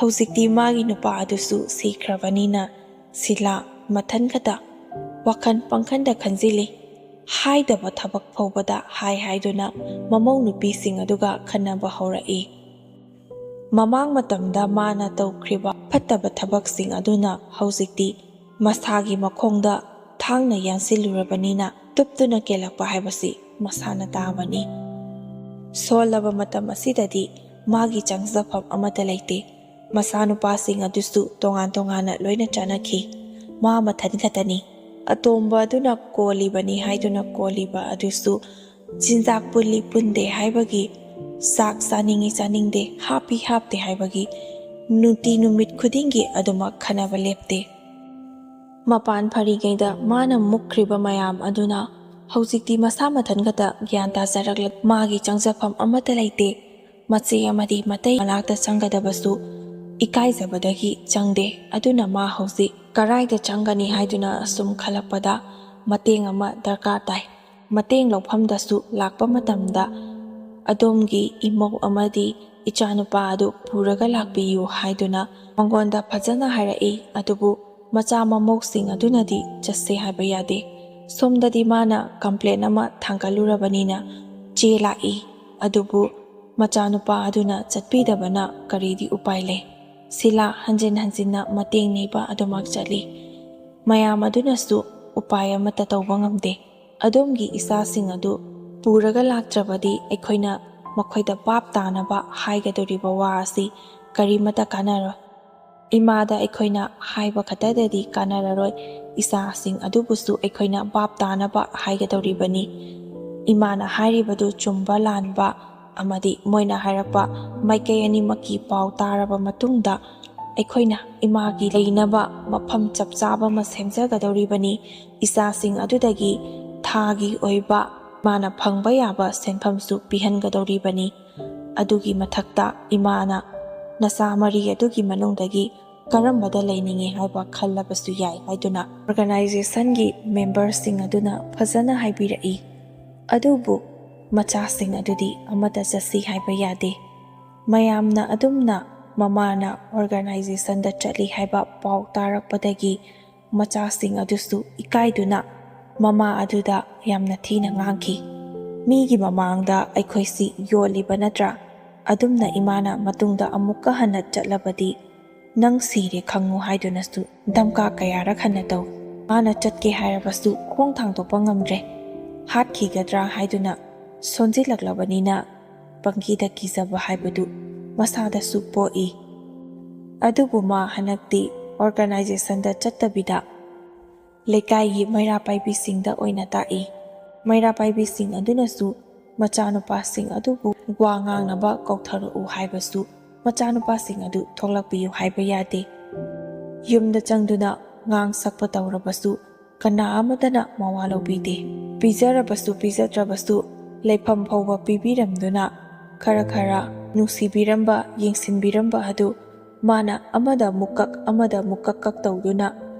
ꯍꯧꯖꯤꯛꯇꯤ ꯃꯥꯒꯤ ꯅꯨꯄꯥ ꯑꯗꯨꯁꯨ ꯁꯤꯈ꯭ꯔꯕꯅꯤꯅ ꯁꯤꯂꯥ ꯃꯊꯟ ꯈꯛꯇ ꯋꯥꯈꯜ ꯄꯪꯈꯟꯗ ꯈꯟꯖꯤꯜꯂꯤ꯫ ꯍꯥꯏꯗꯕ ꯊꯕꯛ ꯐꯥꯎꯕꯗ ꯍꯥꯏ ꯍꯥꯏꯗꯨꯅ ꯃꯃꯧ ꯅꯨꯄꯤꯁꯤꯡ ꯑꯗꯨꯒ ꯈꯟꯅꯕ ꯍꯧꯔꯛꯏ꯫ ꯃꯃꯥꯡ ꯃꯇꯝꯗ ꯃꯥꯅ ꯇꯧꯈ꯭ꯔꯤꯕ ꯐꯠꯇꯕ ꯊꯕꯛꯁꯤꯡ ꯑꯗꯨꯅ ꯍꯧꯖꯤꯛꯇꯤ ꯃꯁꯥꯒꯤ ꯃꯈꯣꯡꯗ ꯊꯥꯡꯅ ꯌꯥꯟꯁꯤꯜꯂꯨꯔꯕꯅꯤꯅ ꯇꯨꯞꯇꯨꯅ ꯀꯦꯜꯂꯛꯄ ꯍꯥꯏꯕꯁꯤ ꯃꯁꯥꯅ ꯇꯥꯕꯅꯤ꯫ ꯁꯣꯜꯂꯕ ꯃꯇꯝ ꯑꯁꯤꯗꯗꯤ ꯃꯥꯒꯤ ꯆꯪꯖꯐꯝ ꯑꯃꯠꯇ ꯂꯩꯇꯦ꯫ ꯃꯆꯥꯅꯨꯄꯥꯁꯤꯡ ꯑꯗꯨꯁꯨ ꯇꯣꯉꯥꯟ ꯇꯣꯉꯥꯟꯅ ꯂꯣꯏꯅ ꯆꯠꯅꯈꯤ꯫ ꯃꯥ ꯃꯊꯟ ꯈꯛꯇꯅꯤ꯫ ꯑꯇꯣꯝꯕ ꯑꯗꯨꯅ ꯀꯣꯜꯂꯤꯕꯅꯤ ꯍꯥꯏꯗꯨꯅ ꯀꯣꯜꯂꯤꯕ ꯑꯗꯨꯁꯨ ꯆꯤꯟꯖꯥꯛ ꯄꯨꯜꯂꯤ ꯄꯨꯟꯗꯦ ꯍꯥꯏꯕꯒꯤ, ꯆꯥꯛ ꯆꯥꯅꯤꯡꯏ ꯆꯥꯅꯤꯡꯗꯦ, ꯍꯥꯞꯄꯤ ꯍꯥꯞꯇꯦ ꯍꯥꯏꯕꯒꯤ ꯅꯨꯡꯇꯤ ꯅꯨꯃꯤꯠ ꯈꯨꯗꯤꯡꯒꯤ ꯑꯗꯨꯃꯛ ꯈꯟꯅꯕ ꯂꯦꯞꯇꯦ꯫ ꯃꯄꯥꯟ ꯐꯔꯤꯉꯩꯗ ꯃꯥꯅ ꯃꯨꯛꯈ꯭ꯔꯤꯕ ꯃꯌꯥꯝ ꯑꯗꯨꯅ ꯍꯧꯖꯤꯛꯇꯤ ꯃꯁꯥ ꯃꯊꯟ ꯈꯛꯇ ꯒ꯭ꯌꯥꯟ ꯇꯥꯖꯔꯛꯂꯦ꯫ ꯃꯥꯒꯤ ꯆꯪꯖꯐꯝ ꯑꯃꯠꯇ ꯂꯩꯇꯦ꯫ ꯃꯆꯦ ꯑꯃꯗꯤ ꯃꯇꯩ ꯃꯅꯥꯛꯇ ꯆꯪꯒꯗꯕꯁꯨ ꯏꯀꯥꯏꯖꯕꯗꯒꯤ ꯆꯪꯗꯦ꯫ ꯑꯗꯨꯅ ꯃꯥ ꯍꯧꯖꯤꯛ ꯀꯔꯥꯏꯗ ꯆꯪꯒꯅꯤ ꯍꯥꯏꯗꯨꯅ ꯑꯁꯨꯝ ꯈꯜꯂꯛꯄꯗ ꯃꯇꯦꯡ ꯑꯃ ꯗꯔꯀꯥꯔ ꯇꯥꯏ꯫ ꯃꯇꯦꯡ ꯂꯧꯐꯝꯗꯁꯨ ꯂꯥꯛꯄ ꯃꯇꯝꯗ "ꯑꯗꯣꯝꯒꯤ ꯏꯃꯧ ꯑꯃꯗꯤ ꯏꯆꯥꯅꯨꯄꯥ ꯑꯗꯨ ꯄꯨꯔꯒ ꯂꯥꯛꯄꯤꯌꯨ" ꯍꯥꯏꯗꯨꯅ ꯃꯉꯣꯟꯗ ꯐꯖꯅ ꯍꯥꯏꯔꯛꯏ꯫ ꯑꯗꯨꯕꯨ ꯃꯆꯥ ꯃꯃꯧꯁꯤꯡ ꯑꯗꯨꯅꯗꯤ ꯆꯠꯁꯦ ꯍꯥꯏꯕ ꯌꯥꯗꯦ꯫ ꯁꯣꯝꯗꯗꯤ ꯃꯥꯅ ꯀꯝꯄ꯭ꯂꯦꯟ ꯑꯃ ꯊꯥꯡꯒꯠꯂꯨꯔꯕꯅꯤꯅ ꯆꯦ ꯂꯥꯛꯏ꯫ ꯑꯗꯨꯕꯨ ꯃꯆꯥꯅꯨꯄꯥ ꯑꯗꯨꯅ ꯆꯠꯄꯤꯗꯕꯅ ꯀꯔꯤꯗꯤ ꯎꯄꯥꯏ ꯂꯩ? ꯁꯤꯂꯥ ꯍꯟꯖꯤꯟ ꯍꯟꯖꯤꯟꯅ ꯃꯇꯦꯡ ꯅꯤꯕ ꯑꯗꯨꯃꯛ ꯆꯠꯂꯤ꯫ ꯃꯌꯥꯝ ꯑꯗꯨꯅꯁꯨ ꯎꯄꯥꯏ ꯑꯃꯠꯇ ꯇꯧꯕ ꯉꯝꯗꯦ꯫ "ꯑꯗꯣꯝꯒꯤ ꯏꯆꯥꯁꯤꯡ ꯑꯗꯨ ꯄꯨꯔꯒ ꯂꯥꯛꯇ꯭ꯔꯕꯗꯤ ꯑꯩꯈꯣꯏꯅ ꯃꯈꯣꯏꯗ ꯚꯥꯞ ꯇꯥꯅꯕ ꯍꯥꯏꯒꯗꯧꯔꯤꯕ ꯋꯥ ꯑꯁꯤ ꯀꯔꯤꯃꯠꯇ ꯀꯥꯟꯅꯔꯣꯏ꯫ ꯏꯃꯥꯗ ꯑꯩꯈꯣꯏꯅ ꯍꯥꯏꯕ ꯈꯛꯇꯗꯗꯤ ꯀꯥꯟꯅꯔꯔꯣꯏ, ꯏꯆꯥꯁꯤꯡ ꯑꯗꯨꯕꯨꯁꯨ ꯑꯩꯈꯣꯏꯅ ꯚꯥꯞ ꯇꯥꯅꯕ ꯍꯥꯏꯒꯗꯧꯔꯤꯕꯅꯤ꯫ ꯏꯃꯥꯅ ꯍꯥꯏꯔꯤꯕꯗꯨ ꯆꯨꯝꯕ ꯂꯥꯟꯕ ꯑꯃꯗꯤ ꯃꯣꯏꯅ ꯍꯥꯏꯔꯛꯄ ꯃꯥꯏꯀꯩ ꯑꯅꯤꯃꯛꯀꯤ ꯄꯥꯎ ꯇꯥꯔꯕ ꯃꯇꯨꯡꯗ ꯑꯩꯈꯣꯏꯅ ꯏꯃꯥꯒꯤ ꯂꯩꯅꯕ ꯃꯐꯝ ꯆꯞ ꯆꯥꯕ ꯑꯃ ꯁꯦꯝꯖꯒꯗꯧꯔꯤꯕꯅꯤ꯫ ꯏꯆꯥꯁꯤꯡ ꯑꯗꯨꯗꯒꯤ ꯊꯥꯒꯤ ꯑꯣꯏꯕ ꯃꯥꯅ ꯐꯪꯕ ꯌꯥꯕ ꯁꯦꯟꯐꯝꯁꯨ ꯄꯤꯍꯟꯒꯗꯧꯔꯤꯕꯅꯤ꯫ ꯑꯗꯨꯒꯤ ꯃꯊꯛꯇ ꯏꯃꯥꯅ ꯅꯆꯥ ꯃꯔꯤ ꯑꯗꯨꯒꯤ ꯃꯅꯨꯡꯗꯒꯤ ꯀꯔꯝꯕꯗ ꯂꯩꯅꯤꯡꯏ ꯍꯥꯏꯕ ꯈꯜꯂꯕꯁꯨ ꯌꯥꯏ" ꯍꯥꯏꯗꯨꯅ ꯑꯣꯔꯒꯅꯥꯏꯖꯦꯁꯟꯒꯤ ꯃꯦꯝꯕꯔꯁꯤꯡ ꯑꯗꯨꯅ ꯐꯖꯅ ꯍꯥꯏꯕꯤꯔꯛꯏ꯫ ꯑꯗꯨꯕꯨ ꯃꯆꯥꯁꯤꯡ ꯑꯗꯨꯗꯤ ꯑꯃꯠꯇ ꯆꯠꯁꯤ ꯍꯥꯏꯕ ꯌꯥꯗꯦ꯫ ꯃꯌꯥꯝꯅ ꯑꯗꯨꯝꯅ ꯃꯃꯥꯅ ꯑꯣꯔꯒꯅꯥꯏꯖꯦꯁꯟꯗ ꯆꯠꯂꯤ ꯍꯥꯏꯕ ꯄꯥꯎ ꯇꯥꯔꯛꯄꯗꯒꯤ ꯃꯆꯥꯁꯤꯡ ꯑꯗꯨꯁꯨ ꯏꯀꯥꯏꯗꯨꯅ ꯃꯃꯥ ꯑꯗꯨꯗ ꯌꯥꯝꯅ ꯊꯤꯅ ꯉꯥꯡꯈꯤ꯫ "ꯃꯤꯒꯤ ꯃꯃꯥꯡꯗ ꯑꯩꯈꯣꯏꯁꯤ ꯌꯣꯜꯂꯤꯕ ꯅꯠꯇ꯭ꯔꯥ? ꯑꯗꯨꯝꯅ ꯏꯃꯥꯅ ꯃꯇꯨꯡꯗ ꯑꯃꯨꯛꯀ ꯍꯟꯅ ꯆꯠꯂꯕꯗꯤ ꯅꯪ ꯁꯤꯔꯦ ꯈꯪꯉꯨ" ꯍꯥꯏꯗꯨꯅꯁꯨ ꯙꯝꯀꯥ ꯀꯌꯥꯔꯛ ꯍꯟꯅ ꯇꯧ꯫ ꯃꯥꯅ ꯆꯠꯀꯦ ꯍꯥꯏꯔꯕꯁꯨ ꯈꯣꯡ ꯊꯥꯡꯗꯣꯛꯄ ꯉꯝꯗ꯭ꯔꯦ꯫ ꯍꯥꯠꯈꯤꯒꯗ꯭ꯔꯥ ꯍꯥꯏꯗꯨꯅ ꯁꯣꯟꯖꯤꯜꯂꯛꯂꯕꯅꯤꯅ ꯄꯪꯀꯤꯗ ꯀꯤꯖꯕ ꯍꯥꯏꯕꯗꯨ ꯃꯁꯥꯗꯁꯨ ꯄꯣꯛꯏ꯫ ꯑꯗꯨꯕꯨ ꯃꯥ ꯍꯟꯗꯛꯇꯤ ꯑꯣꯔꯒꯅꯥꯏꯖꯦꯁꯟꯗ ꯆꯠꯇꯕꯤꯗ ꯂꯩꯀꯥꯏꯒꯤ ꯃꯩꯔꯥ ꯄꯥꯏꯕꯤꯁꯤꯡꯗ ꯑꯣꯏꯅ ꯇꯥꯛꯏ꯫ ꯃꯩꯔꯥ ꯄꯥꯏꯕꯤꯁꯤꯡ ꯑꯗꯨꯅꯁꯨ ꯃꯆꯥꯅꯨꯄꯥꯁꯤꯡ ꯑꯗꯨꯕꯨ ꯋꯥ ꯉꯥꯡꯅꯕ ꯀꯧꯊꯔꯛꯎ ꯍꯥꯏꯕꯁꯨ ꯃꯆꯥꯅꯨꯄꯥꯁꯤꯡ ꯑꯗꯨ ꯊꯣꯛꯂꯛꯄꯤꯌꯨ ꯍꯥꯏꯕ ꯌꯥꯗꯦ꯫ ꯌꯨꯝꯗ ꯆꯪꯗꯨꯅ ꯉꯥꯡ ꯁꯛꯄ ꯇꯧꯔꯕꯁꯨ ꯀꯅꯥ ꯑꯃꯠꯇꯅ ꯃꯋꯥ ꯂꯧꯕꯤꯗꯦ꯫ ꯄꯤꯖꯔꯕꯁꯨ ꯄꯤꯖꯗ꯭ꯔꯕꯁꯨ ꯂꯩꯐꯝ ꯐꯥꯎꯕ ꯄꯤꯕꯤꯔꯝꯗꯨꯅ ꯈꯔ ꯈꯔ ꯅꯨꯡꯁꯤꯕꯤꯔꯝꯕ, ꯌꯦꯡꯁꯤꯟꯕꯤꯔꯝꯕ ꯑꯗꯨ ꯃꯥꯅ ꯑꯃꯗ ꯑꯃꯨꯛ ꯀꯛ, ꯑꯃꯗ ꯑꯃꯨꯛ ꯀꯛ ꯀꯛ ꯇꯧꯗꯨꯅ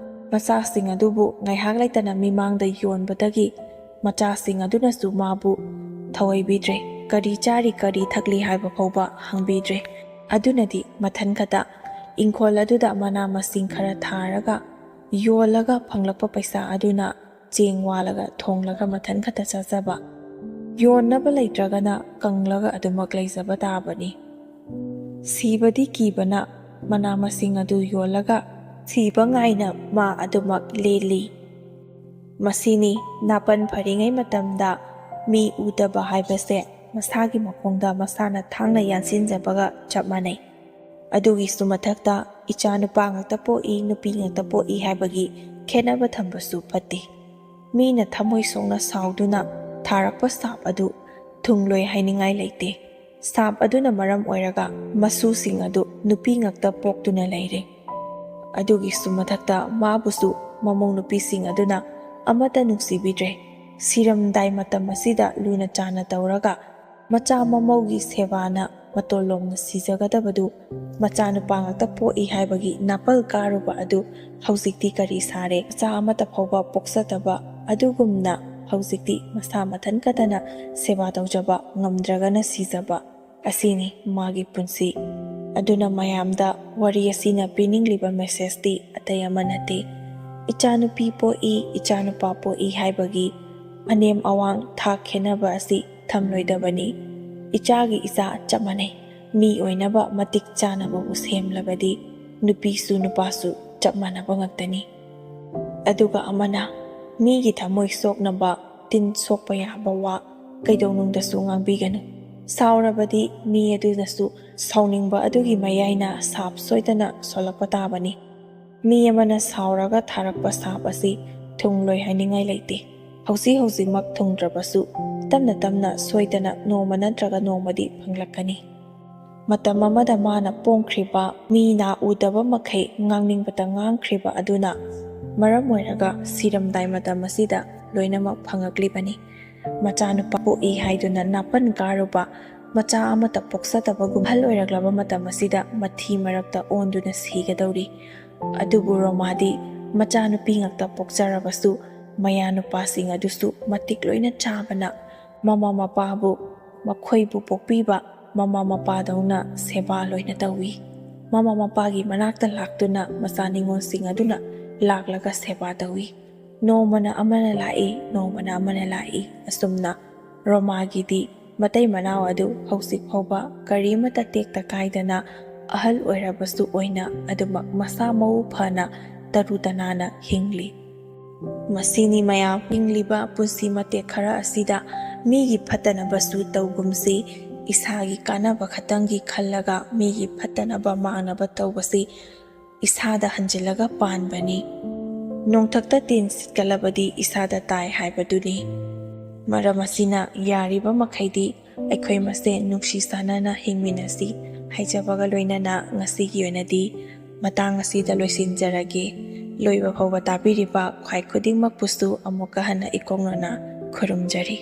ꯃꯆꯥꯁꯤꯡ ꯑꯗꯨꯕꯨ ꯉꯥꯏꯍꯥꯛ ꯂꯩꯇꯅ ꯃꯤꯃꯥꯡꯗ ꯌꯣꯟꯕꯗꯒꯤ ꯃꯆꯥꯁꯤꯡ ꯑꯗꯨꯅꯁꯨ ꯃꯥꯕꯨ ꯊꯧꯑꯣꯏꯕꯤꯗ꯭ꯔꯦ꯫ ꯀꯔꯤ ꯆꯥꯔꯤ, ꯀꯔꯤ ꯊꯛꯂꯤ ꯍꯥꯏꯕ ꯐꯥꯎꯕ ꯍꯪꯕꯤꯗ꯭ꯔꯦ꯫ ꯑꯗꯨꯅꯗꯤ ꯃꯊꯟ ꯈꯛꯇ ꯏꯪꯈꯣꯜ ꯑꯗꯨꯗ ꯃꯅꯥ ꯃꯁꯤꯡ ꯈꯔ ꯊꯥꯔꯒ ꯌꯣꯜꯂꯒ ꯐꯪꯂꯛꯄ ꯄꯩꯁꯥ ꯑꯗꯨꯅ ꯆꯦꯡ ꯋꯥꯜꯂꯒ ꯊꯣꯡꯂꯒ ꯃꯊꯟ ꯈꯛꯇ ꯆꯥꯖꯕ꯫ ꯌꯣꯟꯅꯕ ꯂꯩꯇ꯭ꯔꯒꯅ ꯀꯪꯂꯒ ꯑꯗꯨꯃꯛ ꯂꯩꯖꯕ ꯇꯥꯕꯅꯤ꯫ ꯁꯤꯕꯗꯤ ꯀꯤꯕꯅ ꯃꯅꯥ ꯃꯁꯤꯡ ꯑꯗꯨ ꯌꯣꯜꯂꯒ ꯁꯤꯕ ꯉꯥꯏꯅ ꯃꯥ ꯑꯗꯨꯃꯛ ꯂꯦꯜꯂꯤ꯫ ꯃꯁꯤꯅꯤ ꯅꯥꯄꯟ ꯐꯔꯤꯉꯩ ꯃꯇꯝꯗ ꯃꯤ ꯎꯗꯕ ꯍꯥꯏꯕꯁꯦ ꯃꯁꯥꯒꯤ ꯃꯈꯣꯡꯗ ꯃꯁꯥꯅ ꯊꯥꯡꯅ ꯌꯥꯟꯁꯤꯟꯖꯕꯒ ꯆꯞ ꯃꯥꯟꯅꯩ꯫ ꯑꯗꯨꯒꯤꯁꯨ ꯃꯊꯛꯇ ꯏꯆꯥ ꯅꯨꯄꯥ ꯉꯥꯛꯇ ꯄꯣꯛꯏ, ꯅꯨꯄꯤ ꯉꯥꯛꯇ ꯄꯣꯛꯏ ꯍꯥꯏꯕꯒꯤ ꯈꯦꯠꯅꯕ ꯊꯝꯕꯁꯨ ꯐꯠꯇꯦ꯫ ꯃꯤꯅ ꯊꯃꯣꯏ ꯁꯣꯛꯅ ꯁꯥꯎꯗꯨꯅ ꯊꯥꯔꯛꯄ ꯁꯥꯞ ꯑꯗꯨ ꯊꯨꯡꯂꯣꯏ ꯍꯥꯏꯅꯤꯡꯉꯥꯏ ꯂꯩꯇꯦ꯫ ꯁꯥꯞ ꯑꯗꯨꯅ ꯃꯔꯝ ꯑꯣꯏꯔꯒ ꯃꯁꯨꯁꯤꯡ ꯑꯗꯨ ꯅꯨꯄꯤ ꯉꯥꯛꯇ ꯄꯣꯛꯇꯨꯅ ꯂꯩꯔꯦ꯫ ꯑꯗꯨꯒꯤꯁꯨ ꯃꯊꯛꯇ ꯃꯥꯕꯨꯁꯨ ꯃꯃꯧ ꯅꯨꯄꯤꯁꯤꯡ ꯑꯗꯨꯅ ꯑꯃꯠꯇ ꯅꯨꯡꯁꯤꯕꯤꯗ꯭ꯔꯦ꯫ ꯁꯤꯔꯝꯗꯥꯏ ꯃꯇꯝ ꯑꯁꯤꯗ ꯂꯨꯅ ꯆꯥꯟꯅ ꯇꯧꯔꯒ ꯃꯆꯥ ꯃꯃꯧꯒꯤ ꯁꯦꯕꯥꯅ ꯃꯇꯣꯜ ꯂꯣꯝꯅ ꯁꯤꯖꯒꯗꯕꯗꯨ ꯃꯆꯥꯅꯨꯄꯥ ꯉꯥꯛꯇ ꯄꯣꯛꯏ ꯍꯥꯏꯕꯒꯤ ꯅꯥꯄꯜ ꯀꯥꯔꯨꯕ ꯑꯗꯨ ꯍꯧꯖꯤꯛꯇꯤ ꯀꯔꯤ ꯁꯥꯔꯦ? ꯃꯆꯥ ꯑꯃꯠꯇ ꯐꯥꯎꯕ ꯄꯣꯛꯆꯗꯕ ꯑꯗꯨꯒꯨꯝꯅ ꯍꯧꯖꯤꯛꯇꯤ ꯃꯁꯥ ꯃꯊꯟ ꯈꯛꯇꯅ ꯁꯦꯕꯥ ꯇꯧꯖꯕ, ꯉꯝꯗ꯭ꯔꯒꯅ ꯁꯤꯖꯕ ꯑꯁꯤꯅꯤ ꯃꯥꯒꯤ ꯄꯨꯟꯁꯤ꯫ ꯑꯗꯨꯅ ꯃꯌꯥꯝꯗ ꯋꯥꯔꯤ ꯑꯁꯤꯅ ꯄꯤꯅꯤꯡꯂꯤꯕ ꯃꯦꯁꯦꯖꯇꯤ ꯑꯇꯩ ꯑꯃ ꯅꯠꯇꯦ꯫ ꯏꯆꯥꯅꯨꯄꯤ ꯄꯣꯛꯏ, ꯏꯆꯥꯅꯨꯄꯥ ꯄꯣꯛꯏ ꯍꯥꯏꯕꯒꯤ ꯑꯅꯦꯝ ꯑꯋꯥꯡ ꯊꯥꯛ ꯈꯦꯠꯅꯕ ꯑꯁꯤ ꯊꯝꯂꯣꯏꯗꯕꯅꯤ꯫ ꯏꯆꯥꯒꯤ ꯏꯆꯥ ꯆꯞ ꯃꯥꯟꯅꯩ꯫ ꯃꯤ ꯑꯣꯏꯅꯕ ꯃꯇꯤꯛ ꯆꯥꯅꯕꯕꯨ ꯁꯦꯝꯂꯕꯗꯤ ꯅꯨꯄꯤꯁꯨ ꯅꯨꯄꯥꯁꯨ ꯆꯞ ꯃꯥꯟꯅꯕ ꯉꯥꯛꯇꯅꯤ꯫ ꯑꯗꯨꯒ ꯑꯃꯅ ꯃꯤꯒꯤ ꯊꯃꯣꯏ ꯁꯣꯛꯅꯕ, ꯇꯤꯟ ꯁꯣꯛꯄ ꯌꯥꯕ ꯋꯥ ꯀꯩꯗꯧꯅꯨꯡꯗꯁꯨ ꯉꯥꯡꯕꯤꯒꯅꯨ꯫ ꯁꯥꯎꯔꯕꯗꯤ ꯃꯤ ꯑꯗꯨꯅꯁꯨ ꯁꯥꯎꯅꯤꯡꯕ ꯑꯗꯨꯒꯤ ꯃꯌꯥꯏꯅ ꯁꯥꯞ ꯁꯣꯏꯗꯅ ꯁꯣꯜꯂꯛꯄ ꯇꯥꯕꯅꯤ꯫ ꯃꯤ ꯑꯃꯅ ꯁꯥꯎꯔꯒ ꯊꯥꯔꯛꯄ ꯁꯥꯞ ꯑꯁꯤ ꯊꯨꯡꯂꯣꯏ ꯍꯥꯏꯅꯤꯡꯉꯥꯏ ꯂꯩꯇꯦ꯫ ꯍꯧꯖꯤꯛ ꯍꯧꯖꯤꯛꯃꯛ ꯊꯨꯡꯗ꯭ꯔꯕꯁꯨ ꯇꯞꯅ ꯇꯞꯅ ꯁꯣꯏꯗꯅ ꯅꯣꯡꯃ ꯅꯠꯇ꯭ꯔꯒ ꯅꯣꯡꯃꯗꯤ ꯐꯪꯂꯛꯀꯅꯤ꯫ ꯃꯇꯝ ꯑꯃꯗ ꯃꯥꯅ ꯄꯣꯡꯈ꯭ꯔꯤꯕ, ꯃꯤ ꯅꯥ ꯎꯗꯕ ꯃꯈꯩ ꯉꯥꯡꯅꯤꯡꯕꯇ ꯉꯥꯡꯈ꯭ꯔꯤꯕ ꯑꯗꯨꯅ ꯃꯔꯝ ꯑꯣꯏꯔꯒ ꯁꯤꯔꯝꯗꯥꯏ ꯃꯇꯝ ꯑꯁꯤꯗ ꯂꯣꯏꯅꯃꯛ ꯐꯪꯂꯛꯂꯤꯕꯅꯤ꯫ ꯃꯆꯥꯅꯨꯄꯥ ꯄꯣꯛꯏ ꯍꯥꯏꯗꯨꯅ ꯅꯥꯄꯟ ꯀꯥꯔꯨꯕ, ꯃꯆꯥ ꯑꯃꯠꯇ ꯄꯣꯛꯆꯗꯕꯒꯨꯝ ꯑꯍꯜ ꯑꯣꯏꯔꯛꯂꯕ ꯃꯇꯝ ꯑꯁꯤꯗ ꯃꯊꯤ ꯃꯔꯛꯇ ꯑꯣꯟꯗꯨꯅ ꯁꯤꯒꯗꯧꯔꯤ꯫ ꯑꯗꯨꯕꯨ ꯔꯣꯃꯥꯗꯤ ꯃꯆꯥꯅꯨꯄꯤ ꯉꯥꯛꯇ ꯄꯣꯛꯆꯔꯕꯁꯨ ꯃꯌꯥ ꯅꯨꯄꯥꯁꯤꯡ ꯑꯗꯨꯁꯨ ꯃꯇꯤꯛ ꯂꯣꯏꯅ ꯆꯥꯕꯅ ꯃꯃꯥ ꯃꯄꯥꯕꯨ ꯃꯈꯣꯏꯕꯨ ꯄꯣꯛꯄꯤꯕ ꯃꯃꯥ ꯃꯄꯥꯗꯧꯅ ꯁꯦꯕꯥ ꯂꯣꯏꯅ ꯇꯧꯏ꯫ ꯃꯃꯥ ꯃꯄꯥꯒꯤ ꯃꯅꯥꯛꯇ ꯂꯥꯛꯇꯨꯅ ꯃꯆꯥ ꯅꯤꯉꯣꯜꯁꯤꯡ ꯑꯗꯨꯅ ꯂꯥꯛꯂꯒ ꯁꯦꯕꯥ ꯇꯧꯏ꯫ ꯅꯣꯡꯃꯅ ꯑꯃꯅ ꯂꯥꯛꯏ, ꯅꯣꯡꯃꯅ ꯑꯃꯅ ꯂꯥꯛꯏ꯫ ꯑꯁꯨꯝꯅ ꯔꯣꯃꯥꯒꯤꯗꯤ ꯃꯇꯩ ꯃꯅꯥꯎ ꯑꯗꯨ ꯍꯧꯖꯤꯛ ꯐꯥꯎꯕ ꯀꯔꯤꯃꯠꯇ ꯇꯦꯛꯇ ꯀꯥꯏꯗꯅ, ꯑꯍꯜ ꯑꯣꯏꯔꯕꯁꯨ ꯑꯣꯏꯅ ꯑꯗꯨꯃꯛ ꯃꯁꯥ ꯃꯎ ꯐꯅ ꯇꯔꯨ ꯇꯅꯥꯟꯅ ꯍꯤꯡꯂꯤ꯫ ꯃꯁꯤꯅꯤ ꯃꯌꯥꯝ, ꯍꯤꯡꯂꯤꯕ ꯄꯨꯟꯁꯤ ꯃꯇꯦꯛ ꯈꯔ ꯑꯁꯤꯗ ꯃꯤꯒꯤ ꯐꯠꯇꯅꯕꯁꯨ ꯇꯧꯒꯨꯝꯁꯤ꯫ ꯏꯁꯥꯒꯤ ꯀꯥꯟꯅꯕ ꯈꯛꯇꯪꯒꯤ ꯈꯜꯂꯒ ꯃꯤꯒꯤ ꯐꯠꯇꯅꯕ ꯃꯥꯡꯅꯕ ꯇꯧꯕꯁꯤ ꯏꯁꯥꯗ ꯍꯟꯖꯤꯜꯂꯒ ꯄꯥꯟꯕꯅꯤ꯫ ꯅꯣꯡꯊꯛꯇ ꯇꯤꯟ ꯁꯤꯠꯀꯂꯕꯗꯤ ꯏꯁꯥꯗ ꯇꯥꯏ ꯍꯥꯏꯕꯗꯨꯅꯤ꯫ ꯃꯔꯝ ꯑꯁꯤꯅ ꯌꯥꯔꯤꯕ ꯃꯈꯩꯗꯤ ꯑꯩꯈꯣꯏ ꯃꯁꯦꯟ ꯅꯨꯡꯁꯤ ꯆꯥꯟꯅꯅ ꯍꯤꯡꯃꯤꯟꯅꯁꯤ ꯍꯥꯏꯖꯕꯒ ꯂꯣꯏꯅꯅ ꯉꯁꯤꯒꯤ ꯑꯣꯏꯅꯗꯤ ꯃꯇꯥꯡ ꯑꯁꯤꯗ ꯂꯣꯏꯁꯤꯟꯖꯔꯒꯦ꯫ ꯂꯣꯏꯕ ꯐꯥꯎꯕ ꯇꯥꯕꯤꯔꯤꯕ ꯈ꯭ꯋꯥꯏ ꯈꯨꯗꯤꯡꯃꯛꯄꯨꯁꯨ ꯑꯃꯨꯛꯀ ꯍꯟꯅ ꯏꯀꯣꯛꯅꯅ ꯈꯨꯔꯨꯝꯖꯔꯤ꯫